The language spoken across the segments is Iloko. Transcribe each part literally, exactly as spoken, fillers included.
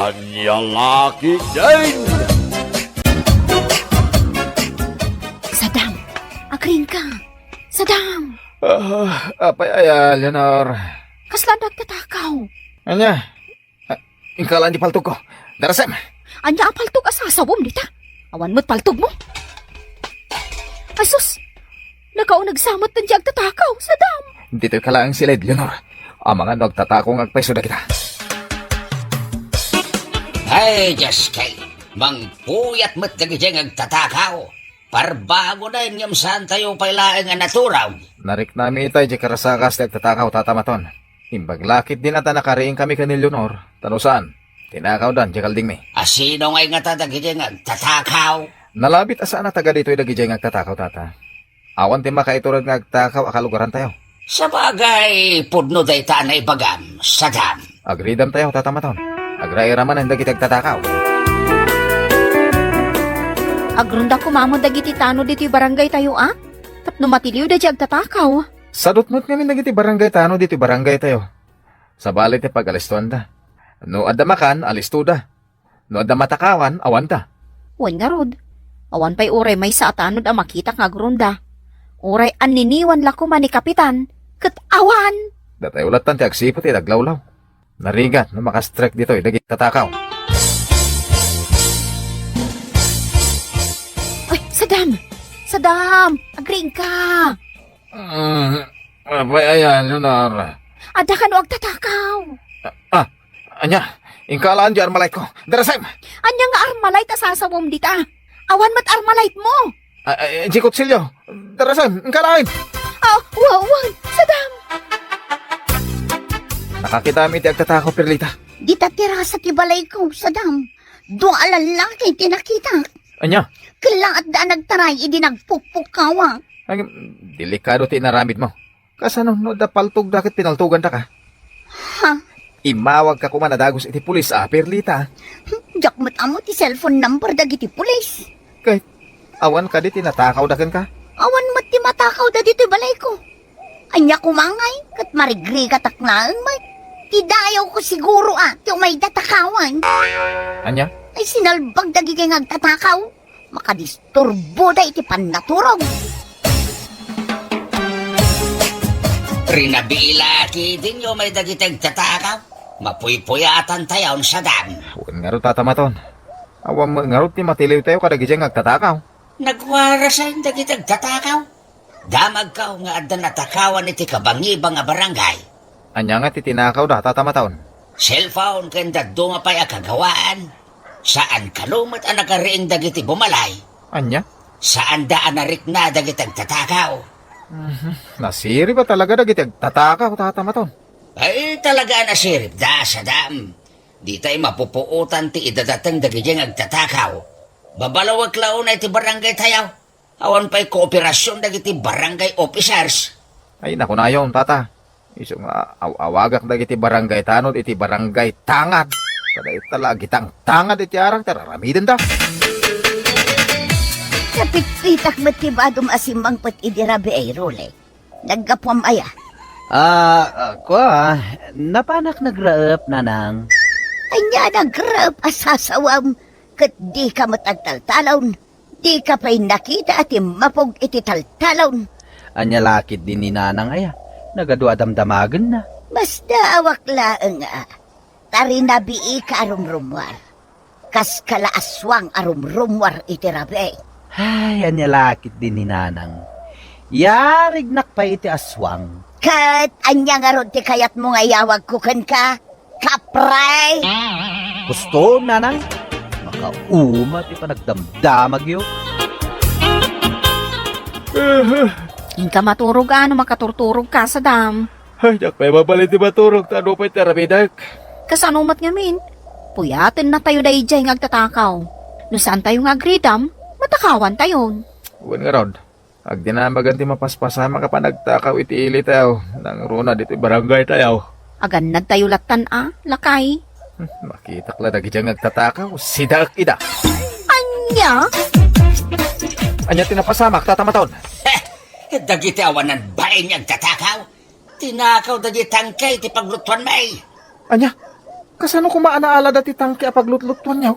Ania la ketdin? Sadam, agriingka. Sadam! Ah, apay aya, Leonor? Kasla adda agtatakaw. Ania? Ah, inka laeng ti paltogko. Darasem! Ania a paltog a sasawom dita? Awan met paltogmo? Ay sus! Nakauneg sa met ti agtatakaw, Sadam! Ditoyka laeng siled, Leonor. Amangan no agtatakaw nga agpayso dagita. Ay, Diyos kay, mangpuyat met dagiti nga agtatakaw. Parbangonen ngem saantayo pay laeng a naturog. Nariknami itay diay karasakas ti agtatakaw, Tata Maton. Imbag la ketdin a ta nakariingkami ken ni Leonor, ta no saan, tinakawdan diay kaldingmi. A sino ngay ngata dagiti nga agtatakaw? Nalabit a saan a taga ditoy dagiti nga agtatakaw, Tata. Awan ti makaiturod nga agtakaw a kalugarantayo. Sabagay, pudno dayta a naibagam, Sadam. Agridamtayo, Tata Maton. Agraira manen dagiti agtatakaw. Agronda koma met dagiti tanod ditoy barangaytayo, a? Tapno matiliwda diay agtatakaw. Sadut met ngamin dagiti barangay tanod ditoy barangaytayo. Sabali ti pagalistoanda. No adda makan, alistoda. No adda matakawan, awanda. Wen ngarud, awan pay uray maysa a tanod a makitak nga agronda. Uray anniniwan la koma ni Kapitan, ket awan. Datayo lattan ti agsipud iti aglawlaw. Narigat no makastrek ditoy dagiti tatakaw. Ay, Sadam! Sadam! Agriingka! Ah, apay aya, Leonor? Adda kano agtatakaw. Ah, ania? Inka laeng diay Armalite ko. Darasem! Ania nga Armalite a sasawom dita? Awan met Armalite mo! Ah, eh, diay kutsilio. Darasem, inka laeng! Ah, wa-, wan, Sadam! Nakakitaem iti agtatakaw, Perlita. Dita ti rasa ti balayko, Sadam. Dua a lallaki ti nakitak. Ania? Ket la adda a nagtaray idi nagpukpukkawak. Ay, delikado ti inaramidmo. Kasano no adda paltogda ket pinaltogandaka? Ha? Immawagka koma a dagus iti pulis a, Perlita. Diak met ammo ti cellphone number dagiti pulis. Ket awan kadi ti natakawda kenka? Awan met ti matakawda ditoy balayko. Ania koma ngay, ket marigrigatak laeng met. Ti dayawko siguro a ti umayda takawan. Ania? Ay, sinalbag dagiti nga agtatakaw. Makadisturboda iti pannaturog. Rinabii la ketdin nga umay dagiti agtatakaw. Mapuypuyatantayon, Sadam. Wen ngarud, Tata Maton. Awan met ngarud ti matiliwtayo kadagiti nga agtatakaw. Nagwarasen dagiti agtatakaw. Damagko nga adda natakawan iti kabangibang a barangay. Ania nga ti tinakawda, Tata Maton? Cellphone ken dadduma pay a kagawaan. Saan kano met a nakariing dagiti bumalay. Ania? Saanda a narikna dagiti agtatakaw. Mhm. Nasirib a talaga dagiti agtatakaw, Tata Maton. Ay, talaga a nasiribda, Sadam. Ditay mapupuotan ti idadateng dagiti agtatakaw. Babalawek la unay ti barangaytayo. Awan pay kooperasion dagiti barangay officers. Ay, nakunayon, Tata. Isu nga aw-awagak dagiti barangay tanod iti barangay tangad. Kada ita la agitangtangad iti arak ti ar-aramidenda. Napitpitak met ti badom a simmangpet idi rabii, Rule. Naggapuam aya? Ah, ah, kua, napanak nagraep, Nanang. Ania nagraep a sasawam ket dika met agtaltalon? Dika pay nakita a timmapog iti taltalon? Ania la ketdi ni Nanang aya? Nagadu a damdamagenna. Masdaawak laeng a, ta rinabiika a rumrumuar. Kaska la aswang a rumrumuar iti rabii. Ay, ania la ketdi ni Nanang? Yarignak pay iti aswang. Ket ania ngarud ti kayatmo nga iyawagko kenka? Kapre! Husto, Nanang. Makauma ti panagdamdamagyo. Inka maturog a no makaturturogka, Sadam. Ay, diak pay mabalin ti maturog ta ano pay ti aramidek. Kasano met ngamin? Puyatennatayo daydiay nga agtatakaw. No saantayo nga agridam, matakawantayon. Wen ngarud, agdinamagen ti mapaspasamak a panagtakaw iti ilitayo, nangruna ditoy barangaytayo. Agannadtayo lattan a, lakay. Hmm, makitak la dagiti nga agtatakaw, sidaek ida. Ania? Ania ti napasamak, Tata Maton? Heh, dagiti awanan bain nga agtatakaw, tinakaw dagiti tangke ti paglutuanmi. Ania? Kasano koma a naalada ti tangke a paglutlutuanyo?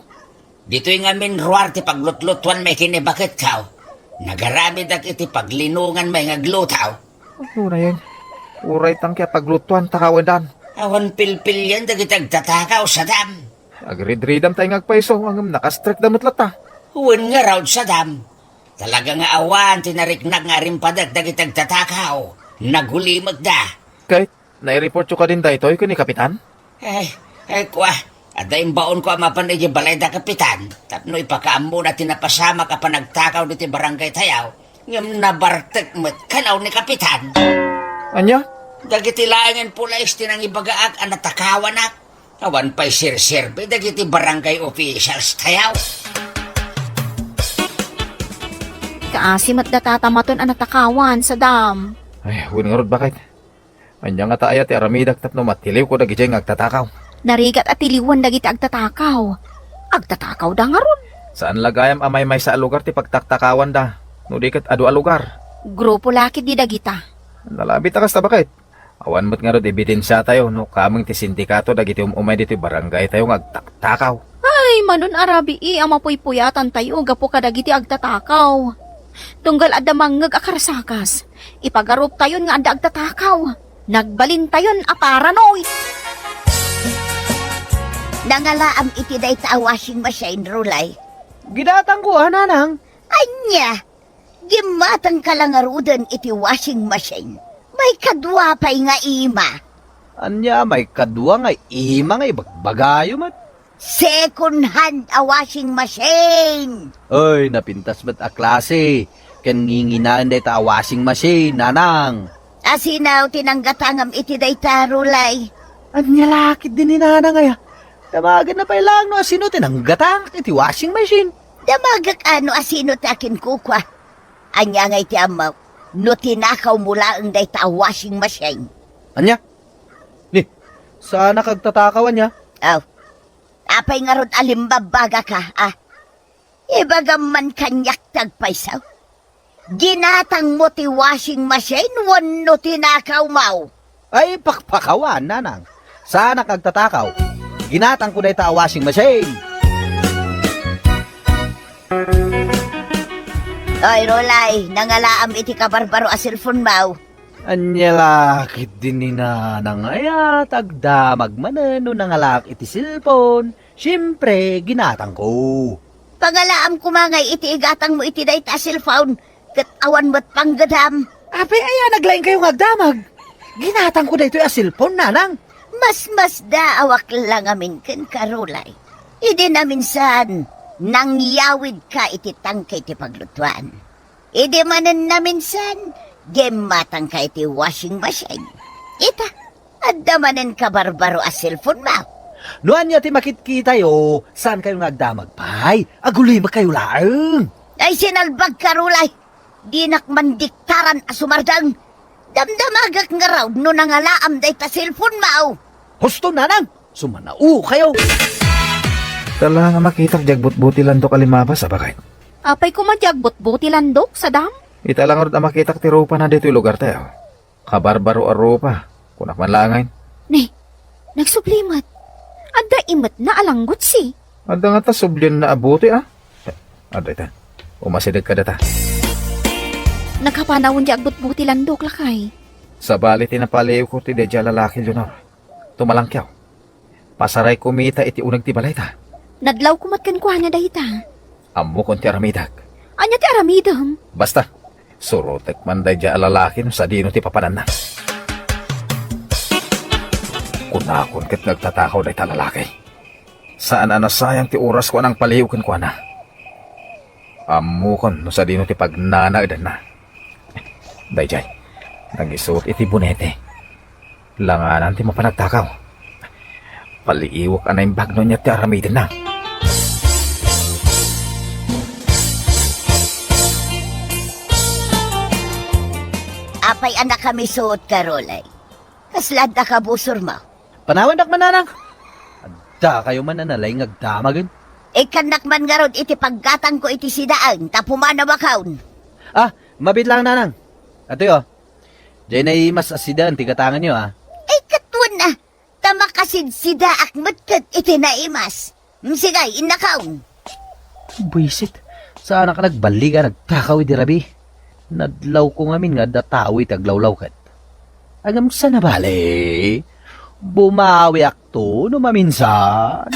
Ditoy ngamin ruar ti paglutlutuan may ken ni baketko. Nagaramid dagiti paglinongan may nga agluto. Uray, uray tangke a paglutuan ta kawendan. Awan pilpilian dagiti agtatakaw, sadam. Agridridam tay nga agpayso, ngem nakastrikda met latta. Wen ngarud, sadam. Talaga nga awan ti nariknak nga arimpadek dagiti agtatakaw. Nagulimekda. Ket naireportyo kadin daytoy ken ni Kapitan? Ay, ay, kua, adda imbaonko a mapan idiay balay da Kapitan, tapno ipakaammona ti napasamak a panagtakaw ditoy barangay tayo, ngem nabartek met kano ni Kapitan. Ania? Dagiti laengen pulis ti nangibagaak a natakawanak. Awan pay serserbi dagiti barangay officials tayo. Kaasi met data tamaton a natakawan, sadam. Ay, wen ngarud, bakit? Ania ngata aya ti aramidak tapno matiliwko dagidiay nga agtatakaw? Narigat a tiliwen dagiti agtatakaw. Agtatakawda ngarud. Saan la gayam a maymaysa a lugar ti pagtaktakawanda, no di ket adu a lugar? Grupo la ketdi dagita. Nalabit a kasta, bakit? Awan met ngarud ebidensiatayo no kameng ti sindikato dagiti um-umay ditoy barangaytayo nga agtaktakaw. Ay, manon a rabii a mapuypuyatantayo gapu kadagiti agtatakaw. Tunggal adda mangngeg a karsakas, ipagaruptayon nga adda agtatakaw. Nagbalintayon a paranoid. Nangalaam iti dayta a washing machine, Rulay. Ginatangko a, nanang. Ania? Gimmatangka la ngaruden iti washing machine. Maikadua pay nga ima. Ania, maikadua nga ima nga ibagbagayo met? Second hand a washing machine. Ay, napintas met a klase. Ken nginginaen dayta a washing machine, nanang. Asino ti nanggatangam iti dayta, Rulay? Ania la ketdi ni nanang aya? Damagenna pay laeng no asino ti nanggatangak iti washing machine. Damagek a no asino ti akinkukua. Ania ngay ti ammok no tinakawmo laeng dayta a washing machine? Ania? Ni, saanak agtatakaw, ania? Aw, apay ngarud a limbabbagaka, a? Ibagam man kaniak ti agpayso. Ginatangmo ti washing machine wenno tinakawmo? Ay, pakpakawan, nanang. Saanak agtatakaw. Ginatangko dayta a washing machine. Oy, Rolay, nangalaam iti kabarbaro a cellphone mo. Ania la ketdi ni nanang aya, agdamag manen no nangalaak iti cellphone. Siempre, ginatangko. Pangalaam koma ngay iti igatangmo iti dayta a cellphone, ket awan met panggedam. Apay aya naglaingkayo nga agdamag? Ginatangko daytoy a cellphone, nanang. Masmasdaawak la ngamin kenka, Rolay. Idi naminsan, nangyawidka iti tangke ti paglutuan. Idi manen naminsan, gimmatangka iti washing machine. Ita, adda manen kabarbaro a cellphone mo. No ania ti makitkitayo, saankayo nga agdamag pay? Agulimekkayo laeng. Ay, sinalbagka, Rulay. Dinak mandiktaran a sumardeng. Damdamagek ngarud no nangalaam dayta cellphone mo. Husto, nanang. Sumanao kayo. Ita la nga makitak diay agbutbutilandok a limabas, a, bakit? Apay koma diay agbutbutilandok, sadam? Ita la ngarud a makitak ti rupana ditoy lugartayo. Kabarbaro a rupa, kunak man laengen. Ni, nagsubli met. Adda imetna a langgutsi. Adda ngata sublianna a butoy, a? Adda ita. Umasideg kadata. Nagkapanawen diay agbutbutilandok, lakay. Sabali ti napaliwko ti daydiay a lalaki, Leonor. Tumalangkaw. Pasarayko met ita iti uneg ti balayta. Nadlawko met kenkuana dayta. Ammokon ti aramidek. Ania ti aramidem? Basta, surotek man daydiay a lalaki no sadino ti papananna. Kunakon ket nga agtatakaw dayta a lalaki. Saan a nasayang ti orasko a nangpaliw kenkuana. Ammokon no sadino ti pagnanaedanna. Daydiay, nagisuot iti bonete. Langanan ti mapan agtakaw. Paliiwak a naimbag no ania ti aramidenna. Apay a nakamisuot, Karolay? Kasla adda kabusormo? Panawandak man, nanang. Adda kayo man a nalaing nga agdamagen. Ikkannak man ngarud iti paggatangko iti sidaen, ta pumanawakon. Ah, mabiit laeng, nanang. Atoy, o. Diay naimas a sidaen ti gatanganyo, a. Ay, ket wen a. ta makasidsidaak met ket iti naimas. Sige, innakaw. Buisit, saanak a nagballigan agtakaw idi rabii. Nadlawko ngamin nga adda tao iti aglawlaw ket. Ngem saan a bale, bumawiakto no maminsan.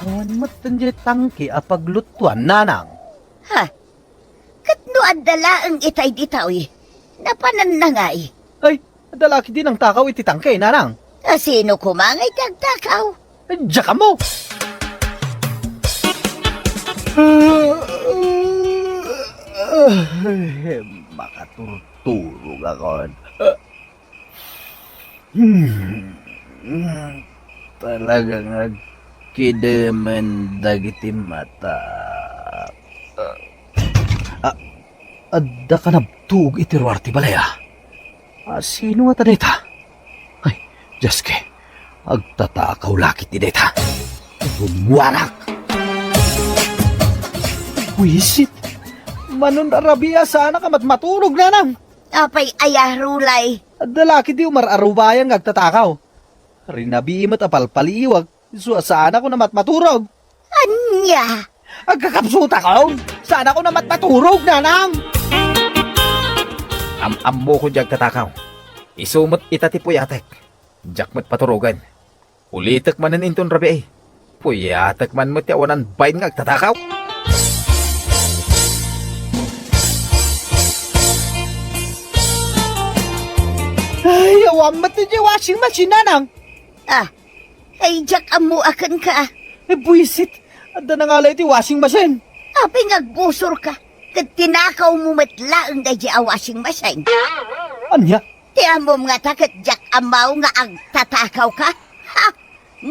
Awan met diay tangke a pagluttuan, nanang. Ha? Ket no adda laeng itay ditoy, napananna ngay? Ay, adda la ketdi nangtakaw iti tangke, nanang. A, sino koma ngay ti agtakaw? Diak ammo. Makaturturogakon. Hmm. Talaga nga agkidemen dagiti mata. Ah, adda kanabtug iti ruar ti balay, ah. Ah, sino ngata dayta? Ay, Dios ko, agtatakaw la ketdi dayta. Rummuarak! Buisit! Manon a rabii a saanak a matmaturog, nanang! Apay aya, Rulay? Adda la ketdi umar-arubayan nga agtatakaw. Rinabii met a palpaliiwak, isu a saanakon a matmaturog. Ania? Agkakapsutakon? Saanakon a matmaturog, nanang! Am-ammokon diay agtatakaw. Isu met ita ti puyatek. Diak met paturogen. Ulitek manen inton rabii. Puyatek man met ti awanan bain nga agtatakaw. Ay, awan met diay washing machine, nanang. Ah, ay, diak ammo a kenka. Ay, buisit. Adda nangala iti washing machine. Apay nga agbusorka? Ket tinakawmo met laeng daydiay a washing machine. Ania? Ti ammom ngata ket diak ammo nga agtatakawka? Ha?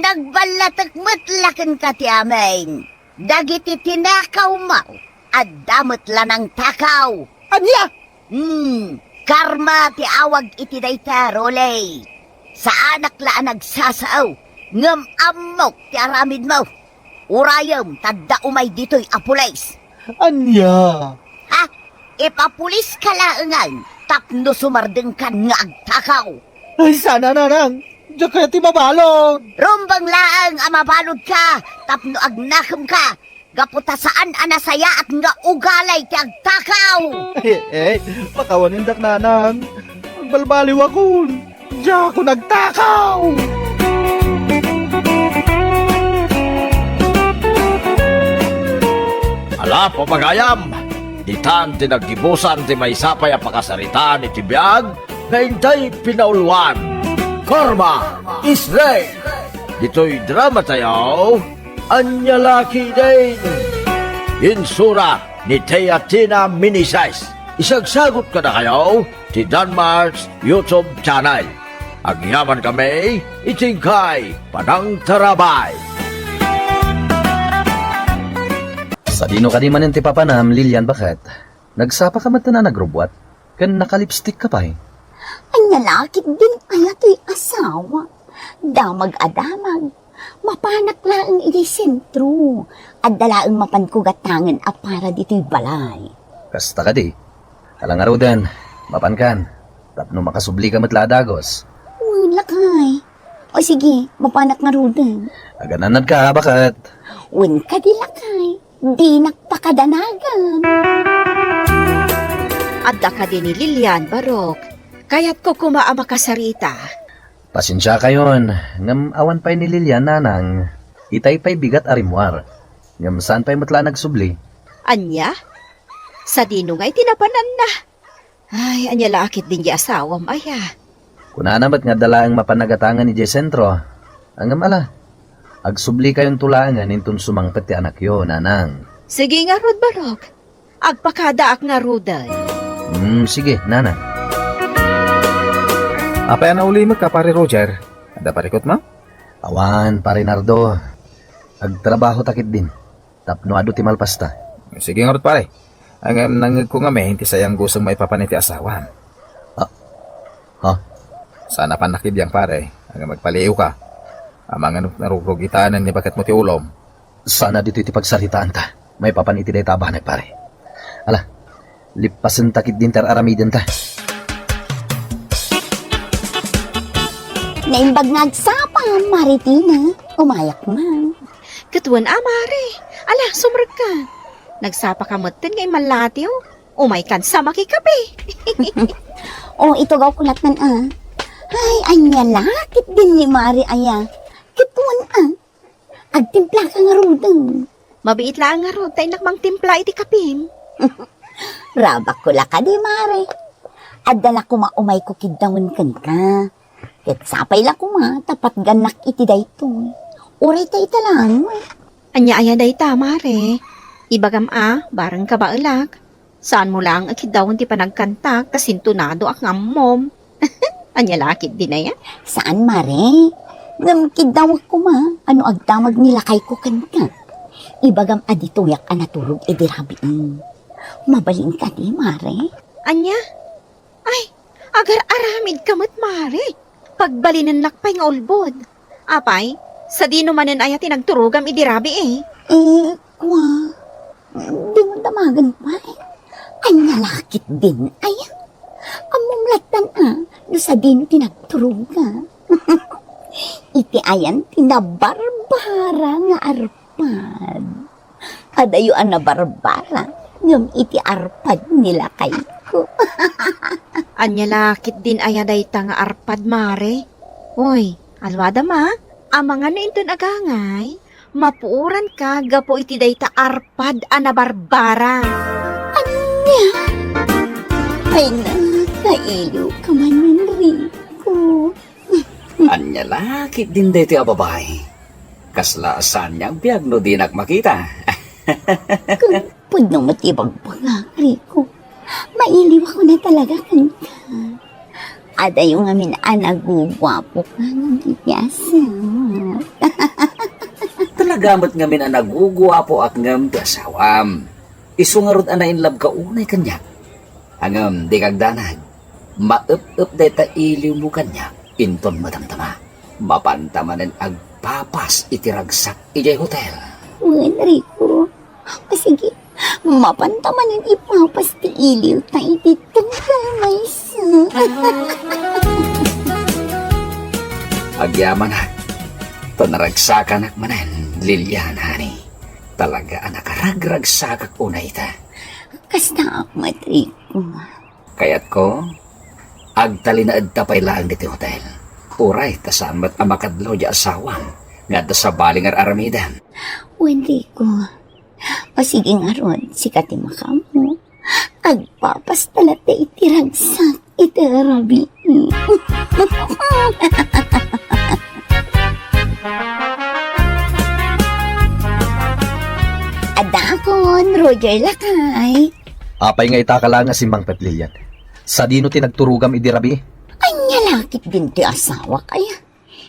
Nagballatek met la kenka ti amin. Dagiti tinakawmo, adda met la nangtakaw. Ania? Hmm, karma ti awag iti dayta, Rolly. Saanak la a nagsasao, ngem ammok ti aramidmo. Urayem ta adda umay ditoy a pulis. Ania? Ha? Ipapuliska laengen tapno sumardengkan nga agtakaw. Ay, saan a, nanang. Diak kayat ti mabalud. Rumbeng laeng a mabaludka tapno agnakemka gapu ta saan a nasayaat nga ugali ti agtakaw. Eh, eh, pakawanendak, nanang. Agbalbaliwakon. Diakon agtakaw! Ala, papagayam! Ditan ti naggibusan ti maysa pay a pakasaritaan iti biag nga intay pinauluan. Karma is real! Ditoy drama tayo, Ania la ketdin? Insurat ni Tia Tina Minises. Isagsagut kadakayo ti Danmar's YouTube channel. Agyamankami iti inkay panangtarabay. Sadino kadi manen ti papanam, Lilian, baket? Nagsapaka met a nagrubbuat, ken nakalipstikka pay. Ania la ketdin aya toy asawa? Damag a damag. Mapanak laeng idiay sentro. Adda laeng mapanko gatangen a para ditoy balay. Kasta kadi? Ala ngaruden, mapankan, tapno makasublika met la a dagus. Wen, lakay. O sige, mapanak ngaruden. Agananadka, baket. Wen kadi, lakay. Dinak pakadanagan. Adda kadi ni Lilian, Barok? Kayatko koma a makasarita. Pasensiakayon, ngem awan pay ni Lilian, nanang. Itay pay bigat a rimmuar. Ngem saan pay met la a nagsubli. Ania? Sadino ngay ti napananna? Ay, ania la a ketdin diay asawam aya? Kunana met nga adda laeng mapan a gatangen idiay sentro. Ngem ala, agsublikayon to laengen inton sumangpet ti anakyo, nanang. Sige ngarud, Barok. Agpakadaak ngaruden. Hmm, sige, nanang. Apay a naulimekka, Pare Roger? Adda parikutmo? Awan, Pare Nardo. Agtrabaho ta ketdin tapno adu ti malpasta. Sige ngarud, pare. Ngem nangngegko ngamin ti sayang gusem maipapan iti asawam. Ah, ha? Saan a pannakibbiang, pare. Ngem agpaliiwka. Amangan narugrugitanen ni baketmo ti ulom. Saan a ditoy ti pagsaritaanta maipapan iti dayta a banag, pare. Ala, lippasenta ketdin ti ar-aramidenta. Naimbag nga agsapa, Mare Tina. Umayak man. Ket wen a, Mare. Ala, sumrekka. Nagsapaka metten nga immallatiw. Umaykan sa makikape. O, itugawko lattan a. Ay, ania la ketdin ni Mare aya. Ket wen a. Agtimplaka ngaruden. Mabiit laeng ngarud ta innak mangtimpla iti kapim. Rabakko la kadi, Mare. Adda la koma umayko kiddawen kenka. Ket sapay la koma ta patgannak iti daytoy. Uray ta ita laeng. Ania aya dayta, Mare? Ibagam a, bareng kabaelak. Saanmo laeng a kiddawen ti panagkantak ta sintonado a nga ammom. Ania la ketdin aya? Saan, Mare. Ngem kiddawek koma a no agdamag ni lakayko kenka, ibagam a ditoyak a naturog idi rabii. Mabalin kadi, Mare? Ania? Ay, agar-aramidka met, Mare. Pagbalinennaka pay nga ulbod. Apay, sadino manen aya ti nagturogam idi rabii? Eh, kua, dimo damagen pay. Ania la ketdin aya? Ammom lattan a, no sadino ti nagturogam. Iti ayan ti nabarbara nga arpad. Adayo a nabarbara, ngem iti arpad ni lakayko. Ania la ketdin aya dayta nga arpad, Mare? Uy, alwadam a, amangan no inton agangay, mapuoranka gapu iti dayta arpad a nabarbara. Ania? Ay, nakailiwka man, Enrico. Ania la ketdin daytoy a babai? Kasla saan nga agbiag no dinak makita? Ket pudno met ti ibagbagak, Rico. Mailiwak ko na talaga kenka. Adayo ngamin a naguguapoka ngem iti asawa. Talaga met ngamin a naguguapoak ngem ti asawam. Isu ngarud a nainlabka unay kaniak. Ngem dika agdanag, maep-ep dayta iliwmo kaniak inton madamdama. Mapanta manen agpapas iti ragsak idiay hotel. Wen, Rico. O, sige, mapanta manen ipapas ti iliwta iti tunggal maysa. Agyamanak, ta naragsakanak manen, Lilian, honey. Talaga a nakaragragsakak unay ita. Kastaak met, Rico. Kayatko, agtalinaedta pay laeng ditoy hotel. Uray ta saan met a makadlaw diay asawam nga adda sabali nga ar-aramidem. Wen, Rico. O sige ngarud, sika ti makaammo. Agpapasta latta iti ragsak iti rabii. Adakon, Roger lakay. Apay nga ita ka laeng a simmangpet, Lilian? Sadino ti nagturogam idi rabii? Ania la ketdin ti asawak aya?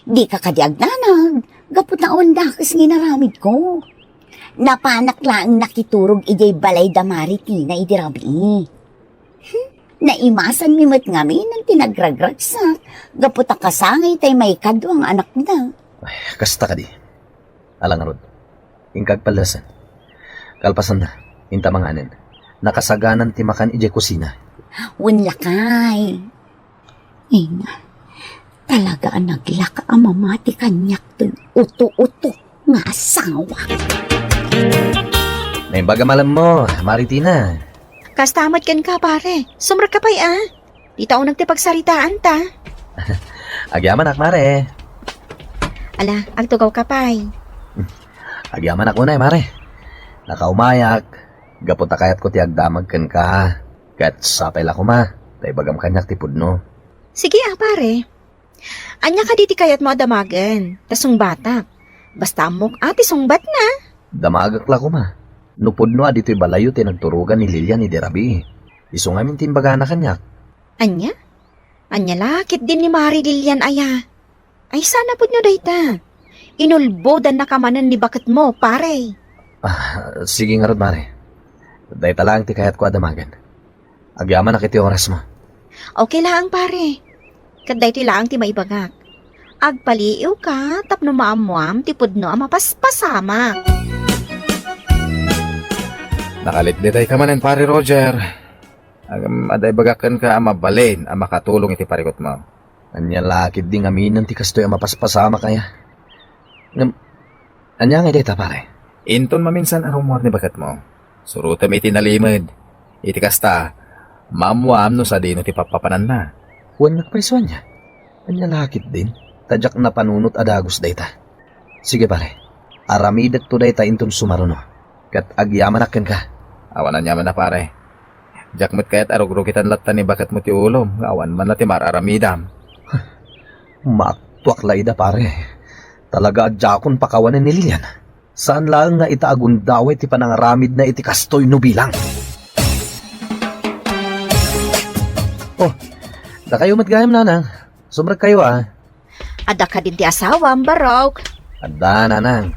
Dika kadi agdanag, gapu ta awan dakes nga inaramidko. Napanak laeng nakiturog idiay balay da Mare Tina idi rabii. Hmm, naimasanmi met ngamin ti nagragragsak, gapu ta kasangay tay maikadua nga anakda. Ay, kasta kadi. Ala ngarud, inka agpallesen. Kalpasanna, inta manganen. Nakasaganan ti makan idiay kusina. Wen lakay. Ina, talaga a naglaka a mamati kaniak toy uto-uto nga asawa. Naimbag a malemmo, Mare Tina. Kasta met kenka, pare. Sumrekka pay a. Dita uneg ti pagsaritaan ta. Agyamanak, Mare. Ala, agtugawka pay. Agyamanak unay, Mare. Nakaumayak, gapu ta kayatko ti agdamag kenka. Ket sapay la koma, ta ibagam kaniak ti pudno. Sige a, pare. Ania kadi ti kayatmo a damagen? Ta sungbatak. Basta ammok a ti sungbatna. Damagek la koma. No pudno a ditoy balayyo ti nagturogan ni Lilian idi rabii. Isu ngamin ti imbagana kaniak. Ania? Ania la ketdin ni Mare Lilian aya? Ay, saan a pudno dayta. Inulbodannaka manen ni baketmo, pare. Ah, sige ngarud, Mare. Dayta laeng ti kayatko a damagen. Agyamanak iti orasmo. Okay laeng, pare. Ket daytoy laeng ti maibagak. Agpaliiwka tapno maammoam ti pudno a mapaspasamak. Nakalitdetayka manen, Pare Roger. Ngem adda ibagak kenka a mabalin a makatulong iti parikutmo. Ania la ketdi ngamin ti kastoy a mapaspasamak aya? Ngem, ania ngay dayta, pare? Inton maminsan a rummuar ni baketmo, surotem iti nalimed. Iti kasta, maammoam no sadino ti pappapananna. Wen, nagpayso ania? Ania la ketdin? Ta diak napanunot a dagus dayta. Sige, pare. Aramidekto dayta inton sumaruno. Ket agyamanak kenka. Awan aniamanna, pare. Diak met kayat a rugrugitan latta ni baketmo ti ulom nga awan man la ti mar-aramidam. Maaktuak la ida, pare. Talaga a diakon pakawanen ni Lilian. Saan laeng nga ita a gundaway ti panangaramidna iti kastoy no bilang. Oh, dakayo met gayam, nanang. Sumrekkayo, a. Adda kadin ti asawam, Barok? Adda, nanang.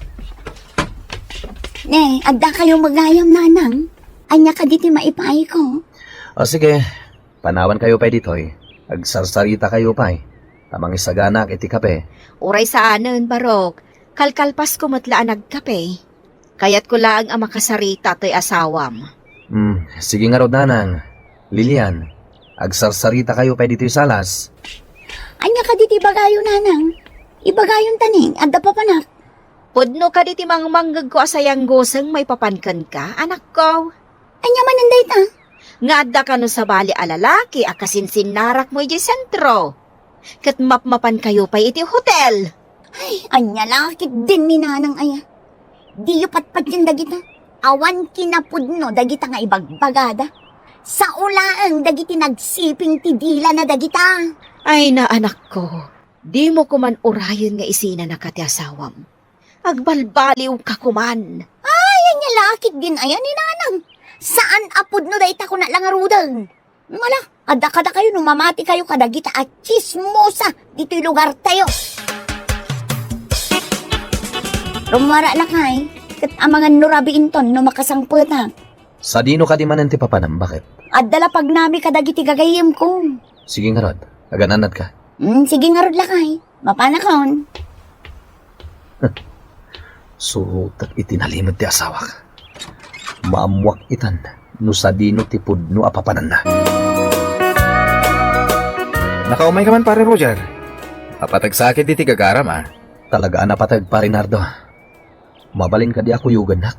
Ne, adda kayo met gayam, nanang. Ania kadi ti maipayko? O sige, panawankayo pay ditoy. Agsarsaritakayo pay. Ta mangisaganak iti kape. Uray saanen, Barok. Kalkalpasko met la a nagkape. Kayatko laeng a makasarita toy asawam. Hmm, sige ngarud, nanang. Lilian, agsarsaritakayo pay ditoy salas. Ania kadi ti ibagayo, nanang? Ibagayon ta ni, adda papanak. Pudno kadi ti mangmanggegko a sayangguseng maipapan kenka, anakko? Ania manen dayta? Nga adda kano sabali a lalaki a kasinsinnarakmo idiay sentro? Ket mapmapankayo pay iti hotel. Ay, ania la ketdin ni nanang aya? Diyo patpatien dagita. Awan kinapudno dagita nga ibagbagada. Sao laeng dagiti nagsiping ti dilana dagita. Ay, naanakko, dimo koman urayen nga isinanaka ti asawam. Agbalbaliwka koman. Ay, ania la ketdin aya ni nanang? Saan a pudno dayta kuna la ngaruden. Mala, adda kadakayo no mamatikayo kadagita a tsismosa ditoy lugartayo. Rummuara lakay, ket amangan no rabiinton no makasangpetak. Sadino kadi manen ti papanam, baket? Adda la pagnami kadagiti gagayyemko. Sige ngarud, agan-annadka. Mm, sige ngarud lakay. Mapanakon. Surotek iti nalimed ti asawak. Maammoak itan no sadino ti pudno a papananna. Nakaumayka man, Pare Roger. Napateg sakit iti gagaram, a. Talaga a napateg, Pare Nardo. Mabalin kadi a kuyogennak?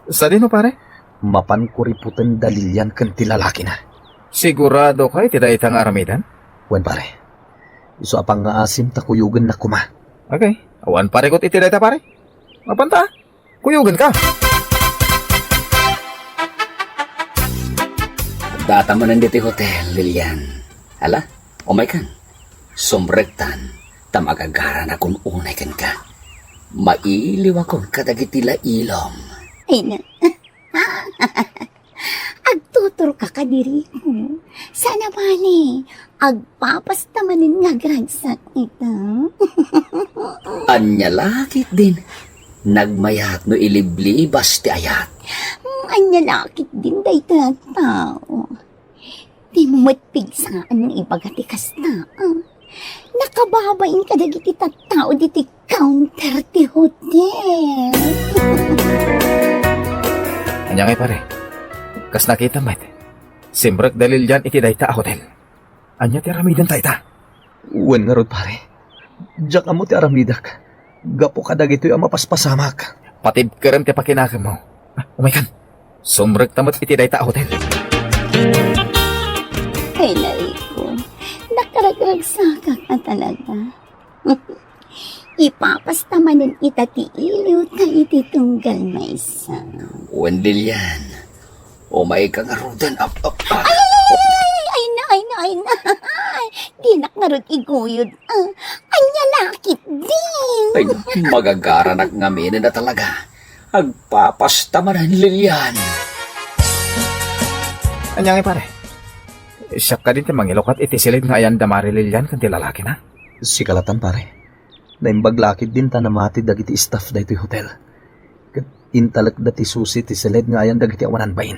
Sadino, pare? Mapan kuriputen da Lilian ken ti lalakina. Sigurado ka iti dayta nga aramiden? Wen, pare. Isu a pangngaasim ta kuyogennak koma. Okay. Awan parikut iti dayta, pare. Mapanta. Kuyogen ka. Data manen diti hotel, Lilian. Ala, umaykan. Sumrektan, ta magagaranakon unay kenka. Mailiwakon kadagiti lailom. Ay na. Agtuturka kadi, Rico? Saan a bale, agpapasta manen nga agragsak ita. Ania la ketdin? Nagmayat no iliblibas ti ayat. Mm, ania la ketdin dayta a tao? Dimo met pigsaan nga ibaga ti kasta, a. Nakababain kadagiti tattao ditoy counter ti hotel. Ania ngay, pare? Kas nakita met, simrek da Lilian iti dayta a hotel. Ania ti aramidenta ita? Wen ngarud, pare. Diak ammo ti aramidek gapu kadagitoy a mapaspasamak. Patibkerem ti pakinakemmo. Ah, umaykan. Sumrekta met iti dayta a hotel. Ay, Rico, nakaragragsakak a talaga. Ipapasta manen ita ti iliwta iti tunggal maysa. Wen, Lilian, umayka ngaruden, ap-, ap-, ah. Ay, ay, ay, ay, ay, na, ay, na, ay, na. Ay, dinak ngarud iguyod. Ah, ania la ketdin? Ay, magagaranak ngamin a talaga. Agpapasta manen, Lilian. Ania ngay, pare? Siak kadin ti mangilukat iti siled nga ayan da Mari Lilian ken ti lalakina? Sika latan, pare. Naimbag la ketdin ta namati dagiti staff daytoy hotel. Ket intalekda ti susi ti siled nga ayan dagiti awanan bain.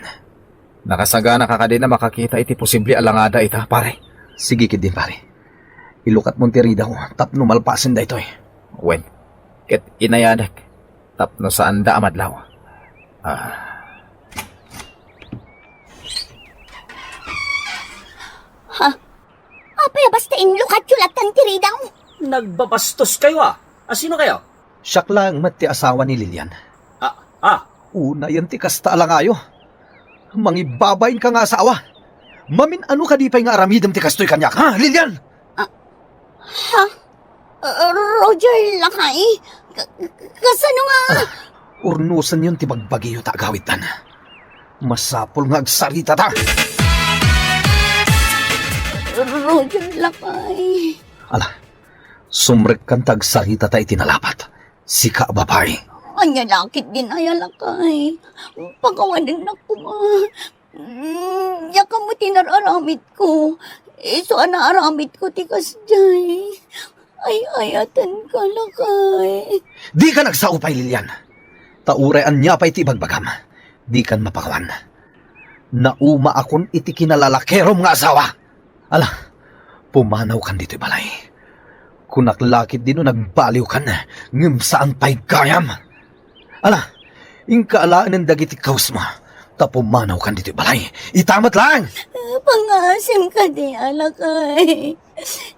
Nakasagana ka kadin a makakita iti posible a langada ita, pare? Sige ketdin, pare. Ilukatmon ti ridaw tapno malpasen daytoy. Wen, ket inayadek tapno saanda a madlaw. Ah. Ha? Apay a basta inlukatyo latta ti ridaw? Nagbabastoskayo, a. Asinokayo? Siak laeng met ti asawa ni Lilian. Ah, ah. Unayen ti kasta a langayo. Mangibabainka nga asawa. Mamin-ano kadi pay nga aramidem ti kastoy kaniak, ha, Lilian? Ah, ha? Ah, Roger, lakay? Ka-, ka-, kasano nga? Ah, urnosenyon ti bagbagiyo ta agawidtan. Masapul nga agsaritata. Roger, lakay. Ala, sumrekkan ta agsaritata iti nalapat. Sika a babai. Ania la ketdin aya, lakay? Pakawanennak koma. Mm, diak ammo ti nar-aramidko. Isu a naaramidko ti kasdiay. Ay-ayatenka, lakay. Dikan agsao pay, Lilian. Ta uray ania pay ti ibagbagam, dikan mapakawan. Naumaakon iti kinalalakerom nga asawa. Ala, pumanawkan ditoy balay. Kunak la ketdin no nagbaliwkan, ngem saan pay gayam. Ala, inka alaenen dagiti kawesmo, ta pumanawkan ditoy balay. Ita met laeng! Pangngaasim kadi, lakay.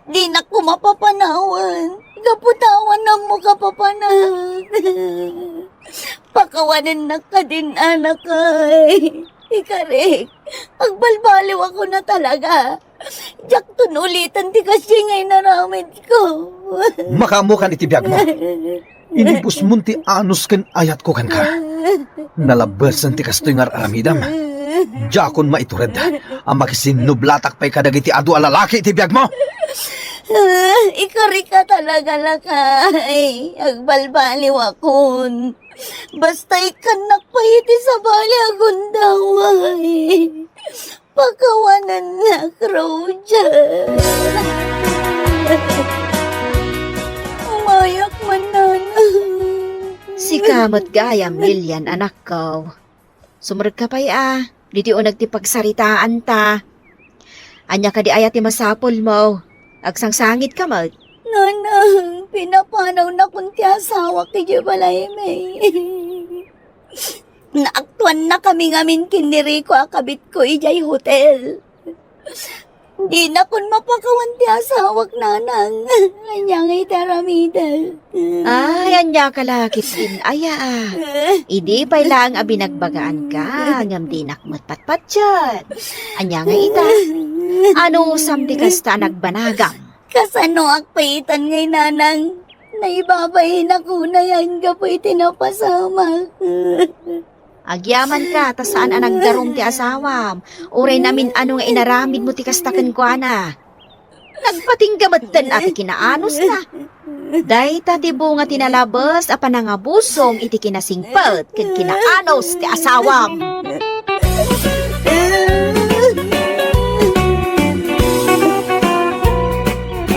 Dinak koma papanawen. Gapu ta awan ammoka papanak. Pakawanennak kadin, lakay. Ikarik, agbalbaliwakon a talaga. Diakton uliten ti kasdiay nga inaramidko. Makaammokan iti biagmo. Inibusmon ti anus ken ayatko kenka. Nalabesen ti kastoy nga ar-aramidem. Diakon maitured a makisinnublatak pay kadagiti adu a lalaki iti biagmo. Ikarika talaga, lakay. Agbalbaliwakon. Basta ikkannak pay iti sabali a gundaway. Pakawanennak, Roger. Umayak man, nanang. Sika met gayam, Lilian, anakko. Sumrekka pay a, ditoy uneg ti pagsaritaanta. Ania kadi aya ti masapulmo? Agsangsangitka met. Nanang, pinapanawnakon ti asawak idiay balaymi. Naaktuannakami ngamin ken ni Rico a kabitko idiay hotel. Dinakon mapakawan ti asawak, nanang. Ania ngay ti aramidek? Ay, ania ka la ketdin aya, a. Idi pay laeng a binagbagaanka, ngem dinak met patpatien. Ania ngay ita? Anusam ti kasta a nagbanagam? Kasanoak pay itan ngay, nanang? Naibabainak unay gapu iti napasamak. Agyamanka ta saan a nagdarum ti asawam, uray namin-ano nga inaramidmo ti kasta kenkuana. Nagpatingga metten a ti kinaanusna. Dayta ti bunga ti nalabes a panangabusom iti kinasingpet ken kinaanus ti asawam.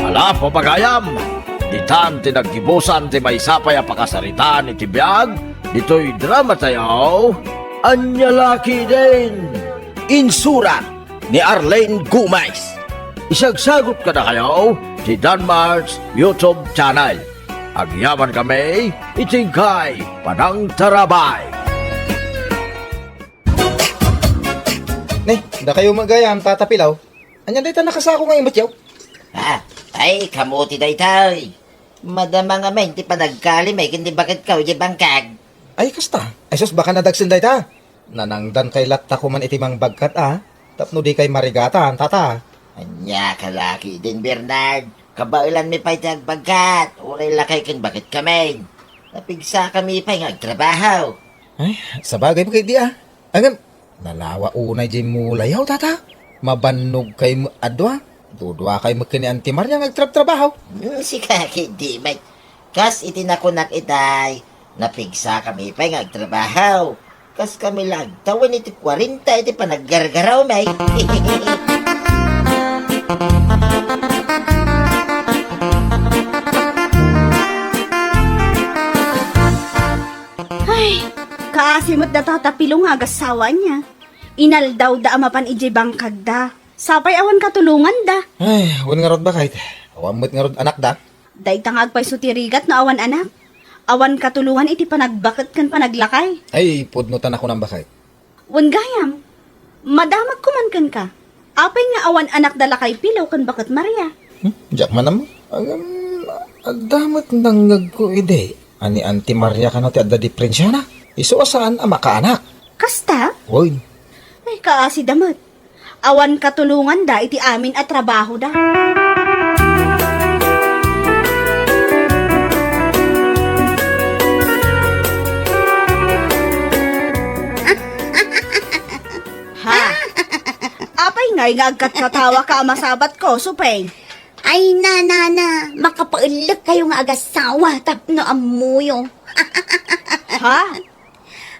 Ala, papagayam! Ditan ti naggibusan ti maysa pay a pakasaritaan iti biag ditoy drama tayo, Ania La Ketdin? Insurat ni Arlene Gomez. Isagsagut kadakayo ti Danmark's YouTube channel. Agyaman kami iti inkay panangtarabay. Ne, dakayo met gayam, Tata Pilaw. Ania dayta nakasako nga imatyaw? Ah, ay, kamu ti daytay. Madama ngamin ti panagkalimay ken ti baketko idiay bangkag. Ay, kasta. Ay, sus, baka nadagsen dayta. Nanangdankay latta koman iti mangbagkat, a, tapno dikay marigatan, tata. Ania ka la ketdin, Bernard? Kabaelanmi pay ti agbagkat, uray lakay ken baketkami. Napigsakami pay nga agtrabaho. Ay, sabagay met ketdi, a. Ngem, nalawa unay diay mulayaw, tata. Mabannogkay met a dua. Duduakay met ken ni Auntie Maria nga agtrabtrabaho. Hmm, sika ketdi met. Kas iti nakunak itay, napigsakami pay nga agtrabaho. Kas kami la agtawen iti kuarenta iti panaggargarawmi. Ay, kaasi met da Tata Pilo nga agassawa ania. Inaldawda a mapan idiay bangkagda. Sapay awan katulonganda. Ay, wen ngarud, baket. Awan met ngarud anakda. Dayta nga agpayso ti rigat no awan anak. Awan katulongan iti panagbaket ken panaglakay. Ay, pudno ta nakunam, baket. Wen gayam, madamagko man kenka. Apay nga awan anakda lakay Pilo ken baket Maria? Hmm? Diak man ammo. Agam, adda met nangngegko idi. Ni Auntie Maria kano ti adda diferensiana. Isu a saan a makaanak. Kasta? Wen. Ay, kaasida met. Awan katulonganda iti amin a trabahoda. Ha? Apay ngay nga agkatkatawaka a masabatko, Supeng? Ay, nanana, makapaellek kayo nga agasawa tapno ammoyo. Ha?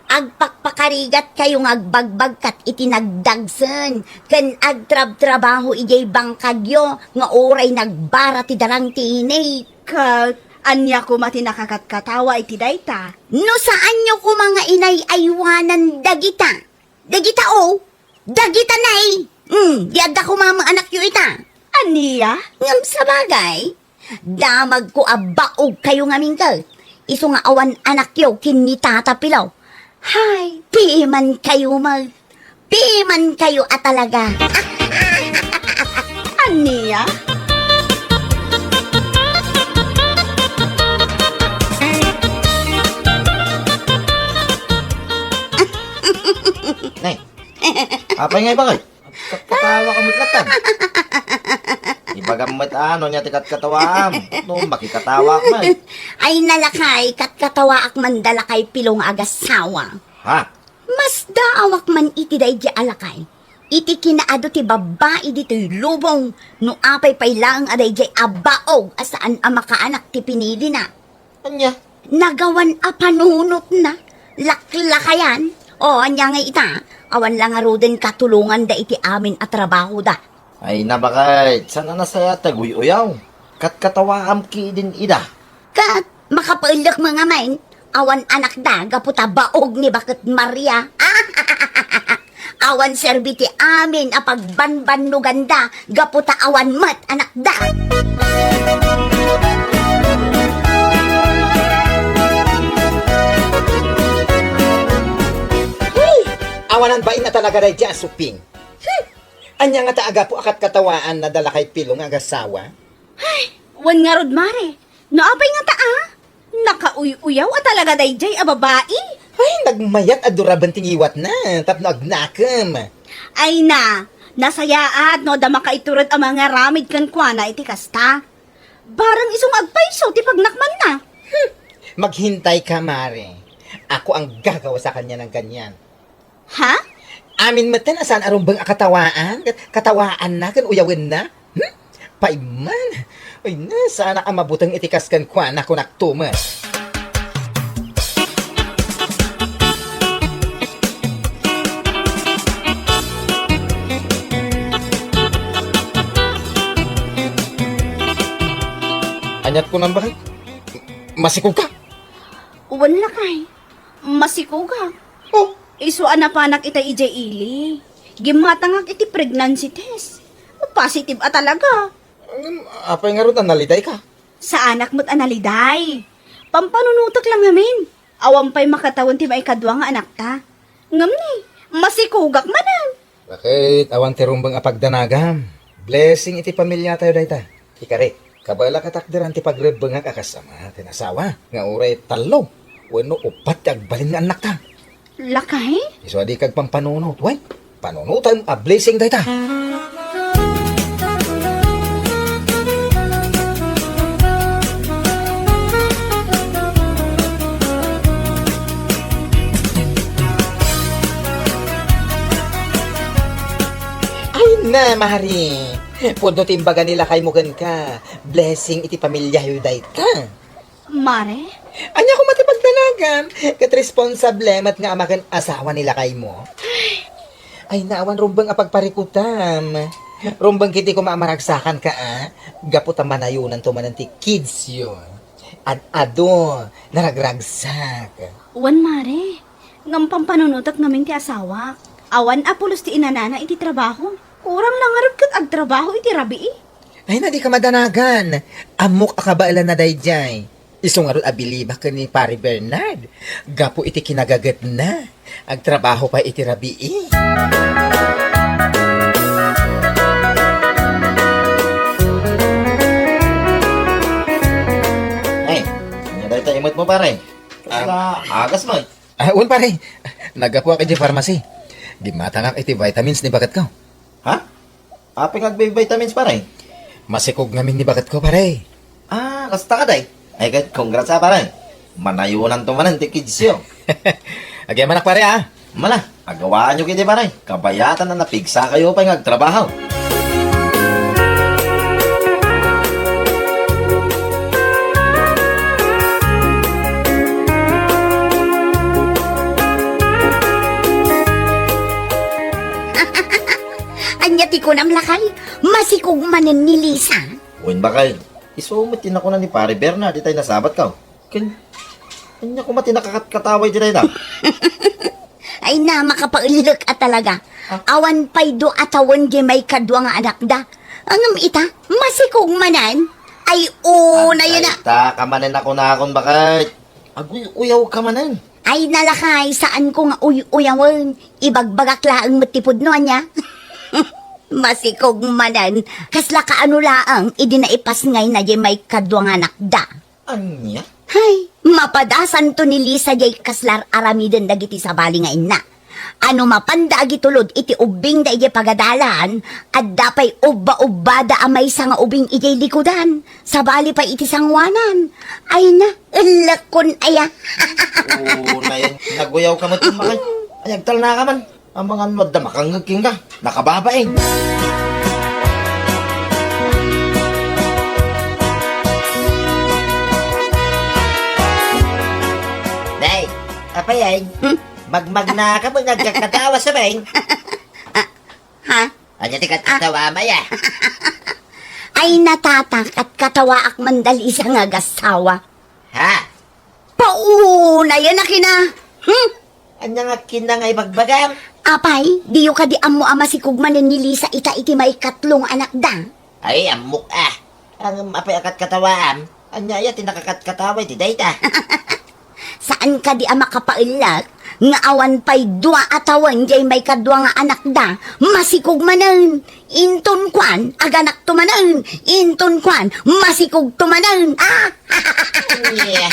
Agpakpakarigat kayo nga agbagbagkat iti nagdagsen ken agtrabtrabaho idiay bangkagyo nga uray nagbara ti darang ti init. Ket ania koma ti nakakatkatawa iti dayta? No saanyo koma nga inay-aywanan dagita, dagita o, dagita nay, mm, di adda koma met anakyo ita. Ania? Ngem sabagay, damagko a baog kayo ngamin ket isu nga awan anakyo ken ni Tata Pilo. Hay, piman kayo mag-, piman kayo a talaga. Ania? Nay, apay nga ibagay? Katkatawa ka met latta. Ibagam met ano nia ti katkatawaam. No, makikatawa ka met. Ay, nalakay, katkatawaak man da lakay Pilo nga agasawa. Ha? Masdaawak man iti daydiay a lakay. Iti kinaadu ti babbai ditoy lubong, no apay pay laeng a daydiay a baog a saan a makaanak ti pinilina. Ania? Nagawan a panunotna. Laklakayan. O, ania nga ita? Awan la ngaruden katulonganda iti amin a trabahoda. Ay, nabakay, saan a nasayaat ti aguy-uyaw? Katkatawaam ketdin ida. Ket, makapaellek met ngamin, awan anakda gapu ta baog ni baket Maria. Awan serbi ti amin a pagbanbannoganda gapu ta awan met anakda. Hey! Awanan bain a talaga daydiay a Supeng. Hmm! Ania ngata a gapu a katkatawaanna da lakay Pilo nga agasawa? Ay, wen ngarud, Mare. No apay ngata a? Nakauy-uyaw a talaga daydiay a babai. Ay, nagmayat a duraben ti ngiwatna tapno agnakem. Ay na, nasayaat no adda makaitured a mangaramid kenkuana iti kasta. Bareng isu nga agpayso ti pagnakmanna. Hmm, maghintay ka, Mare. Ako ang gagawa sa kanya ng ganyan. Ha? Amin metten a saan a rumbeng a katawaan, kat-, katawaanna ken uyawenna? Hmm? Pay man! Ay na, saanak a mabuteng iti kas kenkuana, kunakto met. Aniat kunam, bakit? Masikog ka? Wen lakay. Masikogak. Oh. Isu a napanak itay idiay ili. Gimmatangak iti pregnancy test. Positive a talaga. Ngem, apay ngarud a naliday ka? Saanak met a naliday. Pampanunotek la ngamin. Awan pay makatawen ti maikadua nga anakta. Ngem ni, masikogak manen. Bakit? Awan ti rumbeng a pagdanagam. Blessing iti pamiliatayo dayta. Ikari, kabala ket akderan ti pagrebbengak a kas ama ken asawa nga uray tallo wenno uppat ti agbalin nga annakta. Lakay? Isu a dika agpampanunot, wen? Panunotem a blessing dayta. Ay na, Mari. Pudno ti imbaga ni lakaymo kenka. Blessing iti pamiliayo dayta. Mare? Ania koma ti pagdanagam? Ket responsable met nga ama ken asawa ni lakaymo. Ay, naawan rumbeng a pagparikutam. Rumbeng ketdi koma a maragsakanka, a? Gapu ta manayonanto manen ti kidsyo. Ad-adu, naragragsak. Wen, Mare. Ngem pampanunotek ngamin ti asawak. Awan a pulos ti inanana iti trabaho. Kurang la ngarud ket agtrabaho iti rabii. Ay na, dika madanagan. Ammok a kabaelanna daydiay. Isu ngarud a bilibak ken ni Pari Bernard. Gapu iti kinagagetna, agtrabaho pay iti rabii. Met mo, pare. Ah, agas mo, eh. Ah, wen, pare. Naggapuak iti pharmacy. Gimmatangak iti vitamins ni baketko. Ha? Apay nga agbi-vitamins, pare? Masikog ngamin ni baketko, pare. Ah, kasta ka, day? Ay, ket congrats, ah, pare. Manayonanto manen ti kidsyo. Agyamanak, pare, ah. Mala, agawaanyo kiti, pare. Kabayatan a napigsakayo pay nga agtrabaho. Ania ti kunam, lakay? Masikog manen ni Lisa? Wen, bakay. Isu met ti nakuna ni Pare Bernard itay nasabatko. Ken, ania koma ti nakakatkataway ditoy da? Ay na, makapaellek a talaga. Ah. Awan pay dua a tawen di maikadua nga anakda. Ngem ita, masikog manen. Ay, una yun na. Anta ka manen a kunakon, bakay. Aguy-uyaw ka manen. Ay, nalakay, saan ko nga uy-uyawen. Ibagbagak laeng met ti pudno, ania? Masikog manen. Kasla kaano laeng, idi naipasngayna di maikadua nga anakda. Ania? Hay, mapadasanto ni Lisa jay kasla ar-aramiden dagiti sabali nga inna. Ano mapanda agitulod iti ubbingda idiay pagadalan, adda pay ubba-ubbada a maysa nga ubing idiay likudan, sabali pay iti sangoanan. Ay na, ellekkon aya. Oo, nay-, naguyaw ka met, bakay. Ay, agtalna ka man. Amangan no adda makangngeg kenka. Nakababain. Day, apay ay? Hmm? Magmagna ka ba nga agkakatawa sa beng? Ah, ha? Anya ti katkatawa, maya? Ay, natata, katkatawaak man da Lisa nga agasawa. Ha? Pauna yan a kina. Hmm? Anya nga kina nga ibagbagam? Apay, diyo kadi ammo a masikog manen ni Lisa ita iti maikatlo nga anakda? Ay, ammok a. Ngem apay a katkatawaam? Anya aya ti nakakatkatawa iti dayta? Saan kadi a makapaellek nga awan pay dua a tawen jay maikadua nga anakda, masikog manen. Inton kuan, aganakto manen. Inton kuan, masikogto manen. Ah! Ania?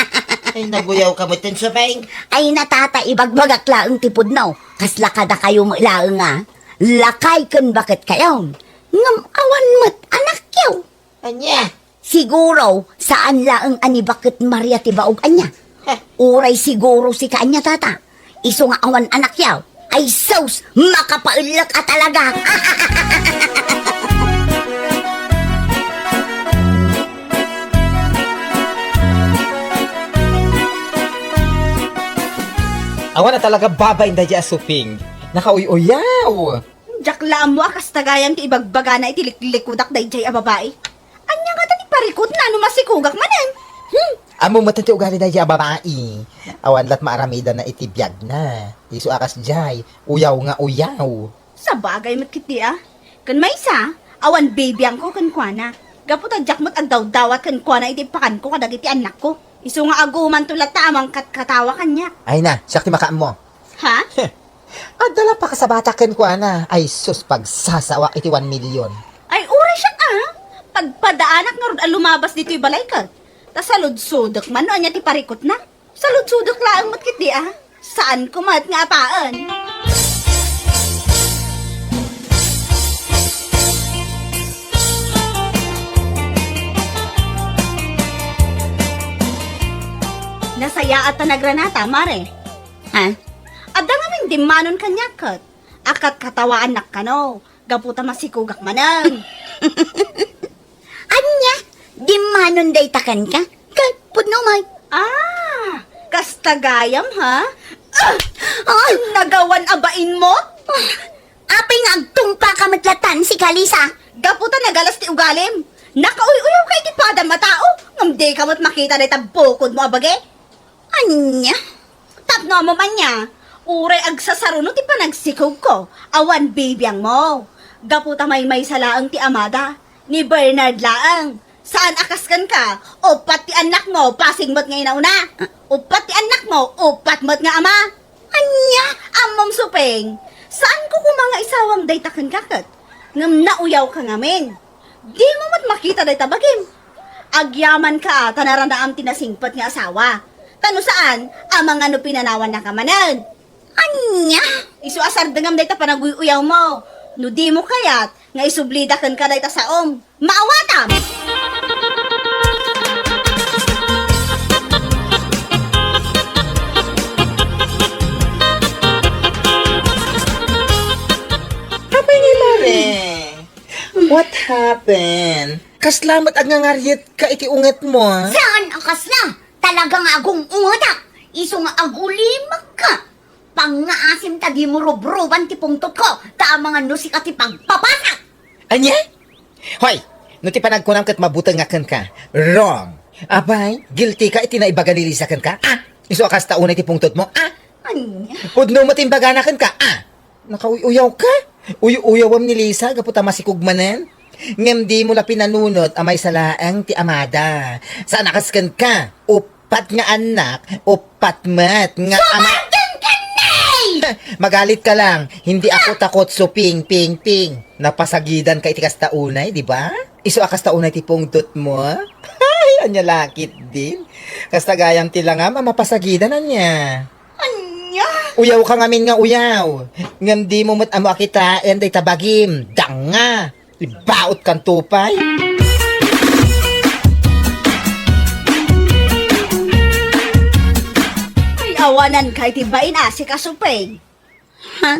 Ay, naguyaw ka met, Tensyo Peng. Ay, natata, ibagbagak laeng ti pudno. Kasla kadakayo met laeng a lakay ken baketkayo. Ngem awan met anakyo. Ania? Siguro, saan laeng a ni Baket Maria ti baog, ania? Heh. Uray siguro sika, ania, tata? Isu nga awan anakyo. Ay sus, makapaellek a talaga. Awan a talaga babain daydiay a Suping. Nakauy-uyaw. Diak la ammo a kasta gayam ti ibagbagana iti liklikudak daydiay a babai. Ania ngata ti parikutna no masikogak manen? Hmm? Ammom met ti ugali daydiay a babai. Awan lat maaramidna iti biagna. Isu a kasdiay, uyaw nga uyaw. Sabagay met ketdi a. Ken maysa, awan bibiangko kenkuana. Gapu ta diak met agdawdawat kenkuana iti ipakanko kadagiti annakko. Isu nga agumanto latta a mangkatkatawa kaniak. Ay na, siak ti makaammo. Ha? Heh. Adda la pakasabatak kenkuana. Ay sus, pagsasawak iti one million. Ay, uray siak a. Pagpadaanak ngarud a lumabas ditoy balayko. Ta saludsodek man no ania ti parikutna. Saludsodek laeng met ketdi a. Saanko met nga apaen. Nasayaat ta nagranata, Mare. Ha? Adda ngamin dimmanon kaniak ket. A katkatawaannak kano, gapu ta masikogak manen. Ania? Dimmanon dayta kenka? Ket pudno met. Ah, kasta gayam, ha? Ah! Ay! Nagawan a bainmo? Ah, apay nga agtungpaka met latan, sika, Lisa? Gapu ta nagalas ti ugalim. Nakauy-uyaw ka iti padam a tao, ngem dika met makita dayta bukodmo a bagi. Ania? Tapno ammom ania, uray agsasaruno ti panagsikogko, awan bibiangmo. Gapu ta maymaysa laeng ti amada, ni Bernard laeng. Saan a kas kenka, uppat ti annakmo, pasig met nga inauna. Uppat ti annakmo, uppat met nga ama. Ania? Ammom, Suping, saanko koma nga isawang dayta kenka ket. Ngem nauyawka ngamin. Dimo met makita dayta bagim. Agyamanka a ta naranaam ti nasingpet nga asawa. Ta no saan, amangan no pinanawannaka manen. Ania? Isu a sardengam dayta panaguy-uyawmo. No dimo kayat nga isublida kenka dayta saom, maawatam! Apay ngay, Mare? What happened? Kasla met agngangaryetka iti ungetmo, a? Saan a kasla? Talaga nga agung-ungetak. Isu nga agulimekka. Pangngaasim ta dimo rubruban ti pungtotko, ta amangan no sika ti pagpapasak. Ania? Hoy, no ti panagkunam ket mabuteng nga kenka, wrong. Apay, guilty ka iti naibaga ni Lisa kenka? Ah, isu a kasta unay ti pungtotmo? Ah, ania? Pudno met imbagana kenka? Ah, nakauy-uyawka? Uy-uyawam ni Lisa gapu ta masikog manen? Ngem dimo la pinanunot a maysa laeng ti amada. Saan a kas kenka? Uppat nga annak, uppat met nga ama. Sumarden ka, Nay! Magalit ka lang. Hindi ako takot, suping, ping, ping. Napasagidan ka iti kasta unay, di ba? Isu a kasta unay ti pungtot mo? Ay, anya lakit din. Kasta gayam ti langam a mapasagidan, anya. Anya? Uyaw ka ngamin nga uyaw. Ngem di mo met amo a kitaen dayta bagim. Danga! Ibaot kan tupay. Ay, awanan kay ti bain a si Kasupeng. Ha?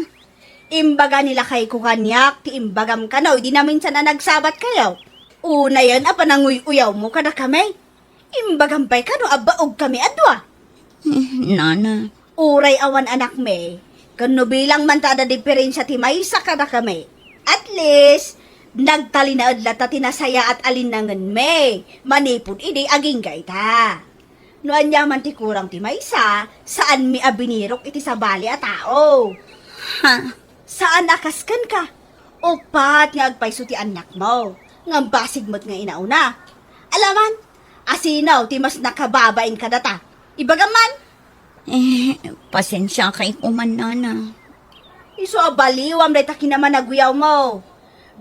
Imbaga ni lakayko kaniak ti imbagam kano idi naminsan a nagsabat kayo. Unayen a pananguy-uyawmo kadakami. Imbagam pay kano a baog kami a dua. Eh, nana. Uray awan anakmi, ken no bilang man ta adda diferensia ti maysa kadakami, at least, nagtalinaed latta ti nasayaat a linnangenmi manipud idi agingga ita. No ania man ti kurang ti maysa, saanmi a binirok iti sabali a tao. Ha? Saan a kas kenka? Uppat nga agpayso ti annakmo, ngem basig met nga inauna. Alaman, asino ti mas nakababain kadata? Ibagam man! Eh, pasensiakay koman, nana. Isu a baliwam dayta kinamanaguyawmo.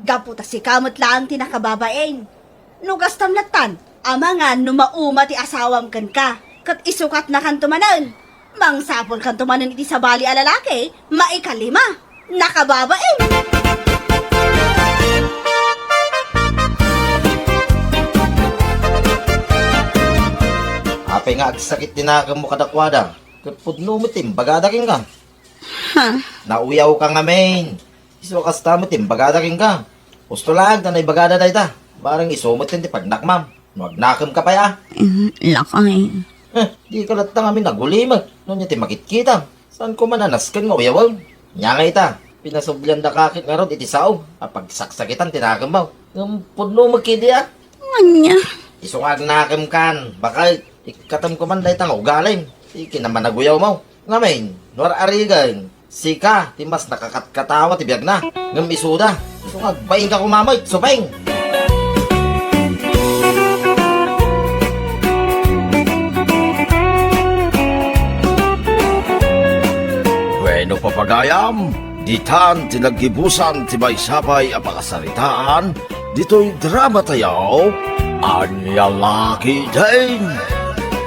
Gapu ta sika met laeng ti nakababain. No kastam lattan, amangan no mauma ti asawam kenka, ket isukatnakanto manen. Mangsapulkanto manen iti sabali a lalaki, maikalima. Nakababain! Apay nga agsakit ti nakemmo kadakuada, ket pudno met ti imbagada kenka. Ha? Nauyaw ka ngamin. Isu a kasta met ti imbagada kenka. Husto laeng ta naibagada dayta. Bareng isu met ti pagnakmam. No agnakemka pay a. Mm, lakay. Eh, dika latta ngamin agulimek. No ania ti makitkitam. Saan ko man a nasken nga uyawem. Nia nga ita, pinasubliandaka ket ngarud iti sao a pagsaksakitan ti nakemmo. Ngem pudno met ketdi a. Ania? Isu nga agnakemkan, baket, ikkatem ko man dayta nga ugalim. Ti kinamanaguyawmo. Ngamin, no ar-arigen, sika ti mas nakakatkatawa ti biagna, ngem isuda, isu nga agbainka koma met, Supeng! Bueno, papagayam, ditan ti naggibusan ti maysa pay a pakasaritaan ditoy drama tayo, Ania La Ketdin.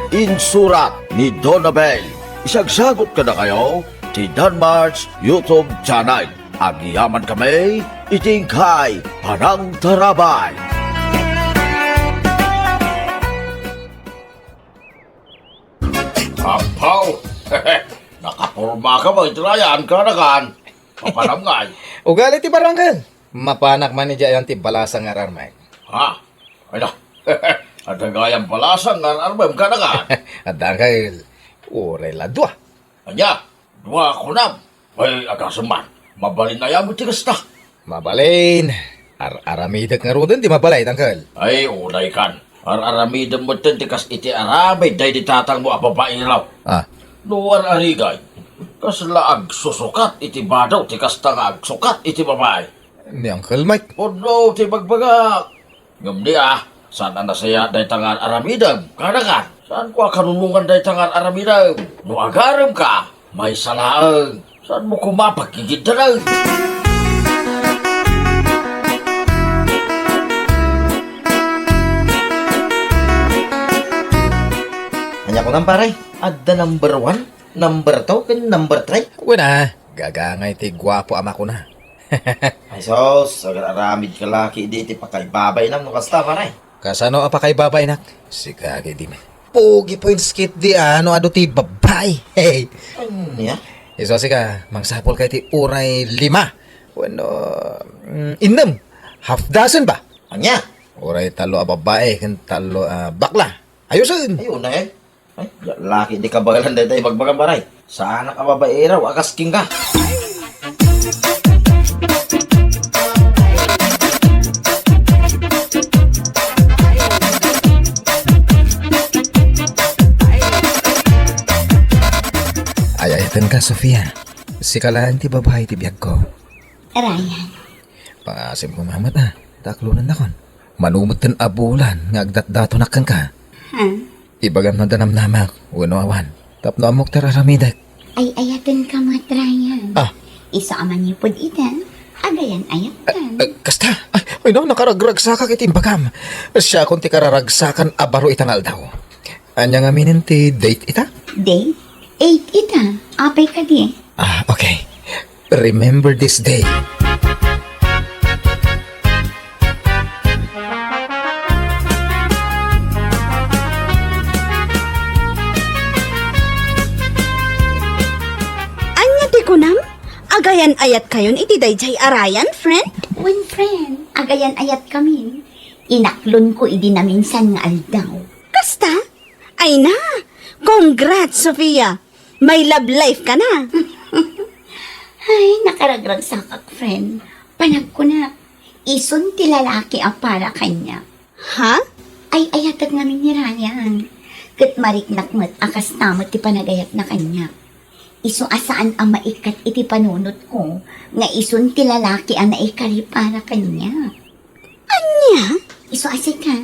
Insurat ni Donabel. Isagsagot kadakayo ti Danmar's YouTube channel. Agyamankami iti inkay panangtarabay. Apaw! Nakaporma ka ba, Ryan? Kanakan? Mapanam ngay? Ugali ti barangay. Mapanak man idiay ayan ti balasang nga ar-armay. Ha? Ay na. Adda gayam balasang nga ar-armay, kanakan? Adda, Uncle. Uray la dua. Ania? Dua kunam? Ay, agasem man. Mabalin aya met ti kasta. Mabalin. Ar-aramidek ngaruden ti mabalin, Uncle. Ay, unay kan. Ar-aramidem metten ti kas iti aramid daydi tatangmo a babairaw. Ah. No ar-arigay, kasla agsusukat iti bado ti kasta nga agsukat iti babai. Ni Uncle Mike. Pudno ti bagbagak. Ngem ni a, saan a nasayaat dayta nga ar-aramidem, kanakan? Saanko a kanunongan dayta nga ar-aramidem? No agaremka, maysa laeng. Saanmo koma pagkigiddanen? Ako nang pare, adda number one, number two, ken number three. Wen a, gagangay ti guapo a makuna. Ay sus, agar-aramid ka la ketdi iti pakaibabainam no kasta, pare. Kasano a pakaibabain, nak? Sika ketdi met. Pogi points ketdi a no adu ti babbai. Hey. Ania? Isu a sika, mangsapulka iti uray lima. Wenno, mm, innem. Half dozen ba? Ania? Uray tallo a babbai ken tallo a bakla. Ayosen. Ay, una eh. Ay, ya, laki di kabaelan dayta ibagbagam, pare. Saanak a babaero a kas kenka. Ay, ay, ayatenka, Sofia. Sika laeng ti babbai ti biagko. Ryan. Pangaasim ko nga met a, ta aklonennakon. Mano metten a bulan nga agdatdatonak kenka. Ha? Ibagam no adda namnamak, wenno awan. Tapno ammok ti ar-aramidek. Ay, ayatenka met, Ryan. Ah. Isu a manipud ita, agayan-ayatkan. Eh, kasta? Ay, ay, no, nakaragragsakak iti imbagam. Siakon ti kararagsakan a baro ita nga aldaw. Ania ngamin ti date ita? Date? Eight ita. Apay kadi? Ah, okay. Remember this day. Ania ti kunam? Agayan-ayatkayon iti daydiay a Ryan, friend? Wen, friend. Agayan-ayatkamin. Inaklonko idi naminsan nga aldaw. Kasta? Ay na! Congrats, Sofia! May love life ka na! Ay, nakaragragsakak, friend. Panagkunak, isun ti lalaki a para kaniak. Ha? Ay, ayatek ngamin ni Ryan. Ket mariknak met a kasta met ti panagayatna kaniak. Isu a saan a maikkat iti panunotko nga isun ti lalaki a naikari para kaniak. Ania? Isu a sika,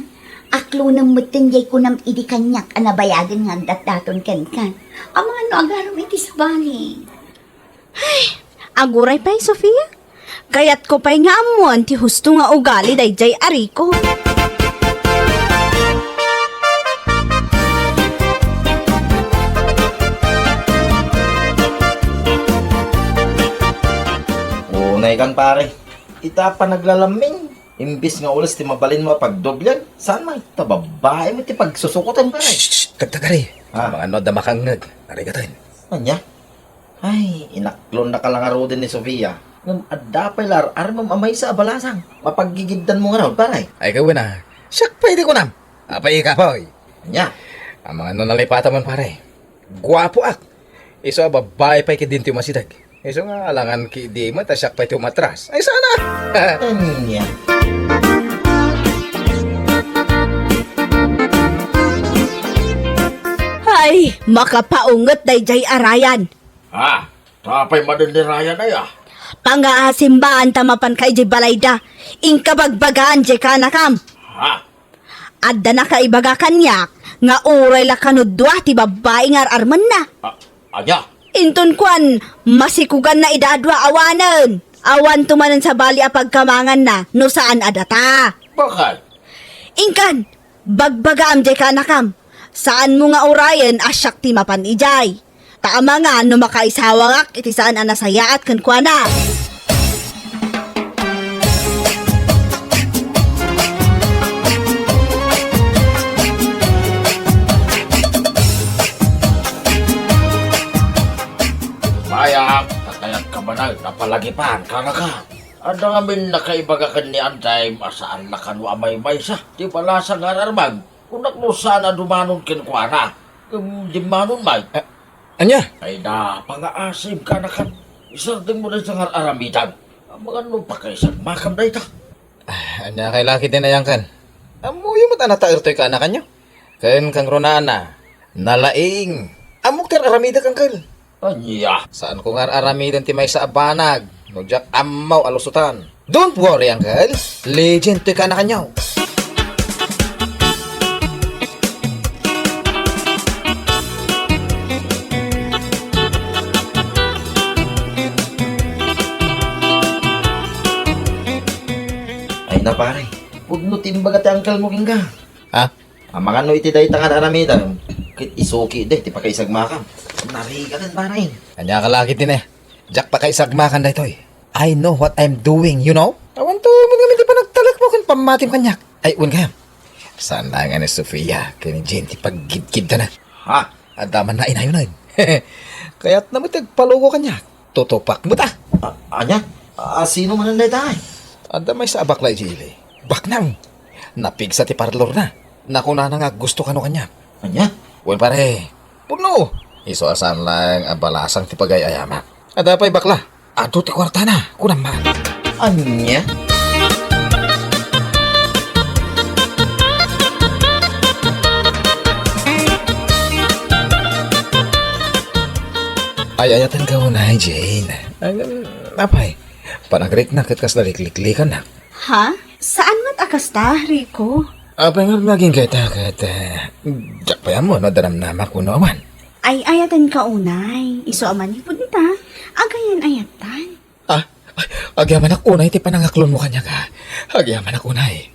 aklonem metten diay kunam idi kaniak a nabayagen nga agdatdaton kenka. Amangan no agaram iti sabali. Ay, aguray pay, Sofia. Kayatko pay nga ammoen ti husto nga ugali daydiay a Rico. Unay kan, pare. Ita panaglalamming. Imbis nga ules ti mabalinmo a pagdoblian, saan man, ta babbai met ti pagsusukoten, pare. Shh, shh, shh, tagtagari. Ah. Amangan no adda makangngeg, arigaten. Ania? Ay, inaklonnaka la ngaruden ni Sofia. Ngem adda pay la ar-armem a maysa a balasang. Mapaggigiddanmo ngarud, pare. Ay, gawin a. Siak pay ti kunam. Apay, ikapoy. Ania? Amangan no nalipatan man, pare. Guapoak. Isu a babbai pay ketdin ti umasideg. Isu nga alangan ketdi met a siak pay ti umatras. Ay, sana! Ania? Ay, makapaunget daydiay a Ryan. Ha? Apay manen ni Ryan aya? Pangaasim baan ta mapanka idiay balayda. Inka bagbagaan diay kaanakam. Ha? Adda nakaibaga kaniak nga uray la kano dua ti babbai nga ar-armenna. A-, ania? Inton kuan, masikuganna ida a dua awanen. Awanto manen sabali a pagkamanganna no saan a data. Bakay? Inkan, bagbagaam diay kaanakam. Saanmo nga urayen a siak ti mapan idiay. Ta amangan no makaisawangak iti saan a nasayaat kenkuana. Mayak, ta kayatka manen a palagipan, kaanakam. Adda ngamin nakaibaga ken ni Antay a saan la kano a maymaysa ti balasang nga ar-armem. Kunak no saan a dumanon kenkuana. Ngem dimmanon met. A-, ania? Ay na, pangaasim, kaanakam. Isardengmo dayta nga ar-aramidem. Amangan no pakaisagmakam dayta. Ah, ania kay laki ti nayangkan? Ammoyo met a nataer toy kaanakanyo. Ken kangrunaan a, nalaing. Ammok ti ar-aramidek, angkel. Ania? Saanko nga ar-aramiden ti maysa a banag no diak ammo a lusotan. Don't worry, uncle. Legend toy kaanakanyo. Ay na, pare. Pudno ti imbaga ti uncle mo kenka. Ha? Amangan no iti dayta nga ar-aramidem, Ket isuki daytoy pakaisagmakam. Narigakan, pare. Ania ka lagi ti ne? Diak pakaisagmakan daytoy. I know what I'm doing, you know? Awan to, man ngamin ti panagtalekmo ken pammatim kaniak. Ay, wen kayam. Saan laeng a ni Sofia ken ni Jane ti paggidgidda na. Ha? Adda man nainayon. Kayatna met ti agpaloko kaniak. Tutupak met a. A-, ania? A, sino manen dayta? Adda maysa a bakla idiay ili. Baknang. Napigsa ti parlorna. Nakunana nga aggusto kano kaniak. Ania? Wen, pare. Pudno. Isu a saan laeng a balasang ti pagay-ayamak. Adda pay bakla. Adu ti kuartana, kunam man. Ania? Ay-ayatenka unay, Jane. Ay, apay, panagriknak ket kasla likliklikannak. Ha? Saan met a kasta, Rico? Apay nga naging kayta ket, eh, diak pay ammo no adda namnamak wenno awan. Ay-ayatenka unay. Isu a manipud ita, agayan-ayatan. Ah, ay, agyamanak unay ti panangaklonmo kaniak, ah. Agyamanak unay.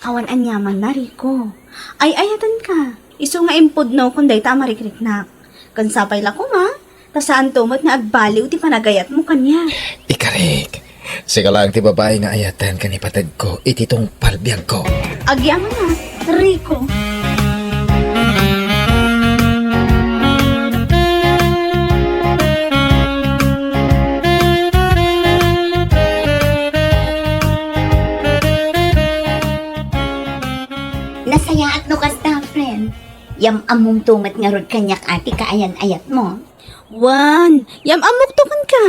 Awan aniamanna, Rico. Ay-ayatenka. Isu nga impudnokon dayta a marikriknak. Ken sapay la koma, ta saanto met nga agbaliw ti panagayatmo kaniak. Ikarik, sika laeng ti babai nga ayaten ken ipategko iti tungpal biagko. Agyamanak, Rico. Nasayaat no kasta, friend. Yam-ammomto met ngarud kaniak a ti kaayan-ayatmo. Wen, yam-ammokto kenka.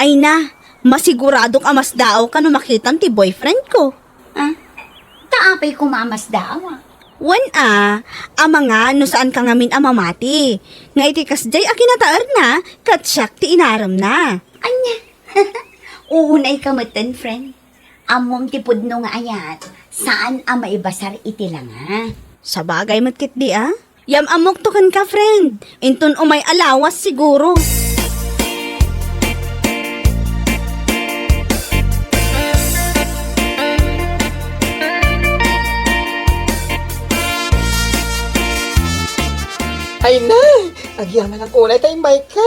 Ay na, masiguradok a masdaawka no makitam ti boyfriendko. Ah, ta apay koma a masdaaw, ah? Wen a, amangan no saanka ngamin a mamati. Nga iti kasdiay a kinataerna, ket siak ti inaremna. Ania? Uunayka metten, friend. Ammom ti pudno nga ayat, saan a maibasar iti langa. Sabagay met ketdi a. Yam-ammokto kenka, friend. Inton umay a lawas siguro. Ay na! Agyamanak unay ta imbayka,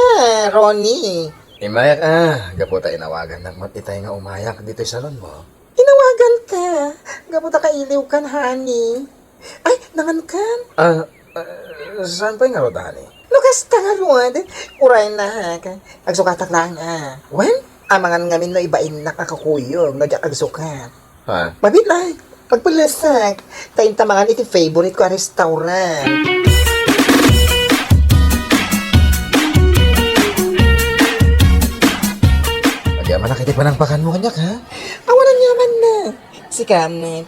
Ronnie. Immayak a, gapu ta inawagannak met itay nga umayak ditoy salonmo. Inawaganka, gapu ta kailiwkan, honey. Ay, nangankan? Ah, ah, saan pay ngarud, honey? No kasta ngarud, uray na, ha, ka-, agsukatak laeng, ah. Wen, amangan ngamin no ibainnak a kakuyog, no diak agsukat. Ha? Mabiit laeng, agpellesak. Ta inta mangan iti favorite ko a restaurant. Agyamanak iti panangpakanmo kaniak, ha? Awan aniamanna. Sika met,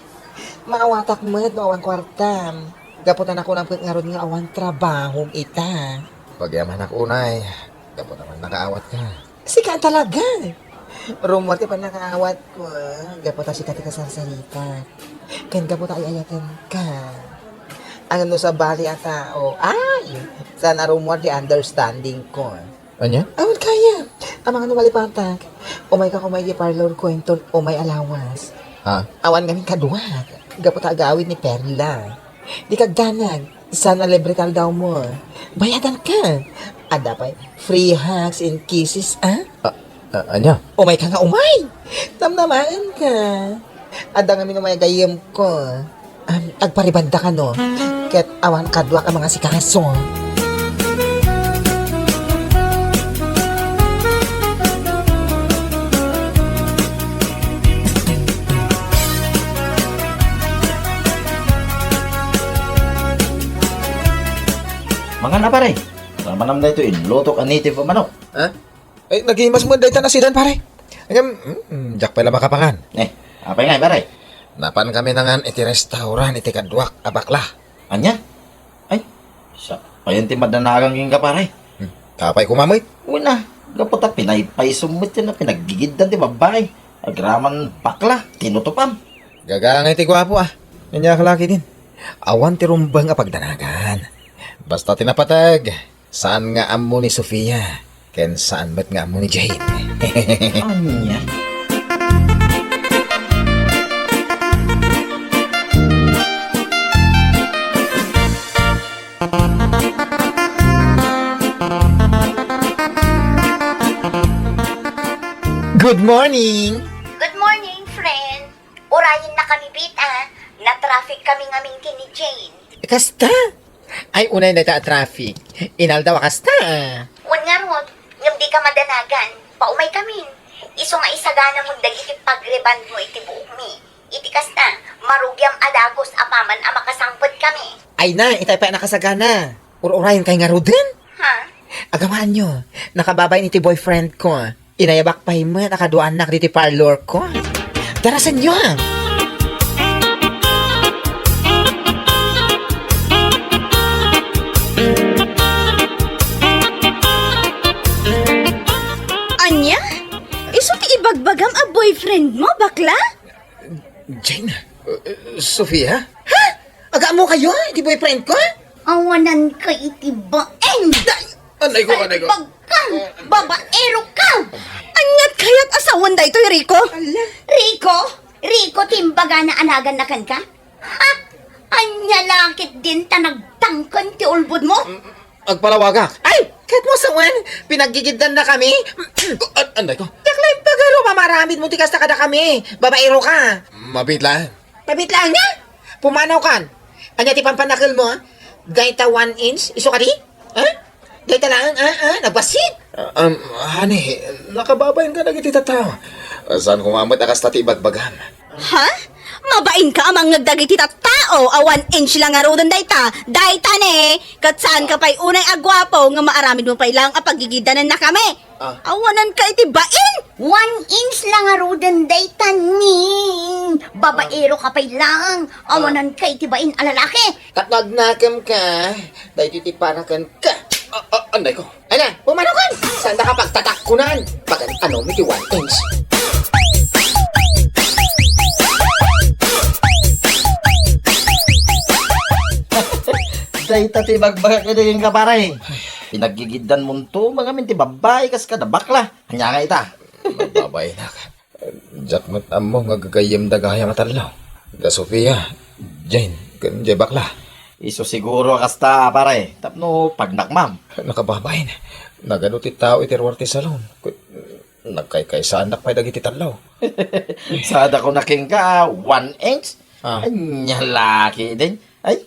maawatak met no awan kuartam. Gapu ta nakunam ket ngarud nga awan trabahom ita. Agyamanak unay, gapu ta man nakaawatka. Sika talaga. Rummuar ti pannakaawatko, gapu ta sika ti kasarsarita. Ken gapu ta ay-ayatenka. Ania no sabali a tao, ay, saan a rummuar ti understandingko. Ania? Awan kaya. Amangan no malipatak. Umayka koma iti parlorko inton umay a lawas. Ha? Awan ngamin kaduak. Gapu ta agawid ni Perla. Dika agdanag. Saan a libre kaldawmo. Bayadanka. Adda pay free hugs and kisses, ah? Ah, ah, ania? Umayka nga umay. Namnamaenka. Adda ngamin umay a gayyemko. Am, agparibanda kano. Ket awan kaduak a mangasikaso. Mangan a, pare. Namanam daytoy inlutok a native a manok. Ha? Ay, nagimas mo dayta nasidan, pare. Ngem, mm, diak pay la makapangan. Eh, apay ngay, pare? Napan kami nangan iti restaurant iti kaduak a bakla. Ania? Ay, sa, ayan ti madanagan kenka, pare. Hmm, apay koma met? Una, gapu ta pinaypaysom met yan a pinaggigiddan ti babbai. Agraman bakla, tinutupam. Gagangay ti guapo, ah. Ania ka laki din. Awan ti rumbeng a pagdanagan. Basta ti napateg. Saan nga ammo ni Sofia, ken saan met nga ammo ni Jane. Ania? Good morning! Good morning, friend. Urayenna kami, Bit, a. Na-traffic kami ngamin ken ni Jane. Kasta? Ay, unay na ta a traffic. Inaldaw a kasta, a. Wen ngarud, ngem dika madanagan. Paumay kamin. Isu nga isaganamon dagiti pagrebond mo iti buokmi. Iti kasta, marugiam a dagus apaman a makasangpet kami. Ay na, itay pay a nakasagana. Ur-urayen kay ngaruden? Ha? Agamaanyo, nakababain iti boyfriend ko. Inayabak pay met a kaduaannak diti parlor ko. Darasenyo! Ania? Isu ti ibagbagam a boyfriend mo, bakla? Jane? Uh, Sofia? Ha? Agaammokayo iti boyfriend ko? Awananka iti bain! Day! Anay ko, anay ko. Salbag ka! Babaero ka! Aniat kayat a sawen daytoy, Rico? Ala. Rico? Rico ti imbagana a naganna kenka? Ha? Ania la ketdin ta nagtangken ti ulbodmo? Agpalawagak. Ay! Ket mo sawen, pinaggigiddanna kami. An-, anday ko. Diak la impagarum a maaramidmo ti kasta kadakami. Babaero ka. Mabit laeng. Mabit laeng nga? Pumanaw kan. Ania ti pampannakelmo, a? Dayta one inch, isu kadi? Ha? Dayta laeng, a, a, nagbassit. Ah, um, honey, nakababain ka dagiti tattao. Saan ko nga met a kasta ti ibagbagam. Ha? Mabain ka a mangngeg dagiti tattao a one inch la ngaruden dayta. Dayta ne, ket saan ka pay unay a guapo nga maaramid mo pay lang a paggigiddananna kami. Ah. Awanan ka iti bain! One inch la ngaruden dayta ni. Babaero ka pay lang. Awanan ka iti bain a lalaki. Ket no agnakem ka, daytoy ti para kenka. Ah, ah, anday ko. Ala, pumanaw kan! Saan da ka pagtatakkunan? Pagan-anom iti one inch. Dayta ti ibagbagak idi kenka, pare. Pinaggigiddanmonto ngamin ti babbai kas kada bakla. Ania nga ita? Babbainak. Diak met ammo nga gagayyemda gayam a tallo. Da Sofia, Jane, ken diay bakla. Isu siguro a kasta, pare, tapno pagnakmam. Nakababain. Nagadu ti tao iti ruar ti salon. Ku-, nagkaykaysaannak pay dagiti tallo. Sada ko na kenka, one inch? Ah. Ania la ketdin? Ay,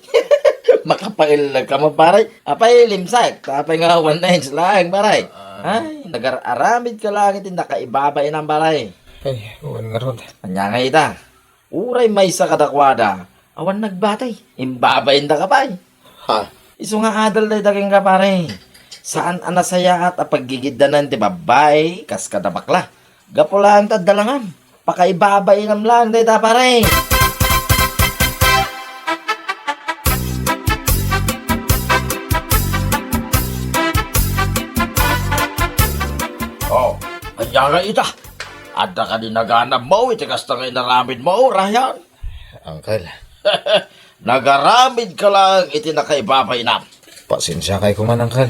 makapaillag ka mo, pare. Apay, limsak. Apay nga one inch laeng, pare. Ah. Ay, nagar-aramid ka lang iti nakaibabainam, pare. Ay, wen ngarud. Ania nga ita? Uray maysa kadakuada, awan nagbatay. Imbabainda ka pay. Ha? Isu nga adal dayta kenka, pare. Saan a nasayaat a paggigiddanan ti babbai kas kada bakla. Gapu laeng ta adda langam. Pakaibabainam laeng dayta, pare. Oh, ania nga ita? Adda kadi naganammo iti kasta nga inaramidmo, Ryan? Uncle. Nagaramid ka lang iti nakaibabainam. Pasensiakay koman, Uncle.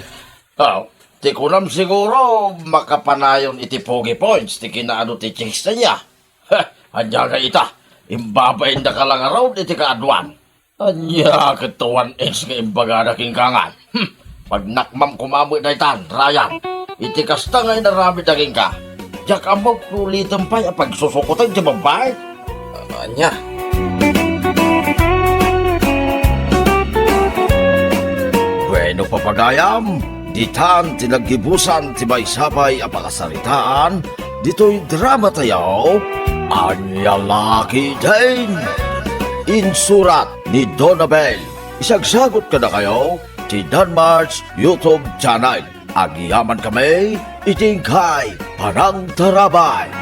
Oh, ti kunam siguro, makapanayon iti pogi points ti kinaadu ti chicks aya. Heh, ania nga ita? Imbabainda ka lang ngarud iti kaaduan. Ania ket ta one inch nga imbagada kenka ngan? Hmm. Pagnakmam koma met daytan, Ryan. Iti kasta nga inaramidda kenka, diak ammo no ulitem pay a pagsusukoten ti babbai. Ania? Bueno, papagayam, ditan ti naggibusan ti maysa pay a pakasaritaan ditoy drama tayo, Ania la ketdin? Insurat ni Donabel. Isagsagut kadakayo ti Danmar's YouTube channel. Agyaman kami iti inkay panangtarabay.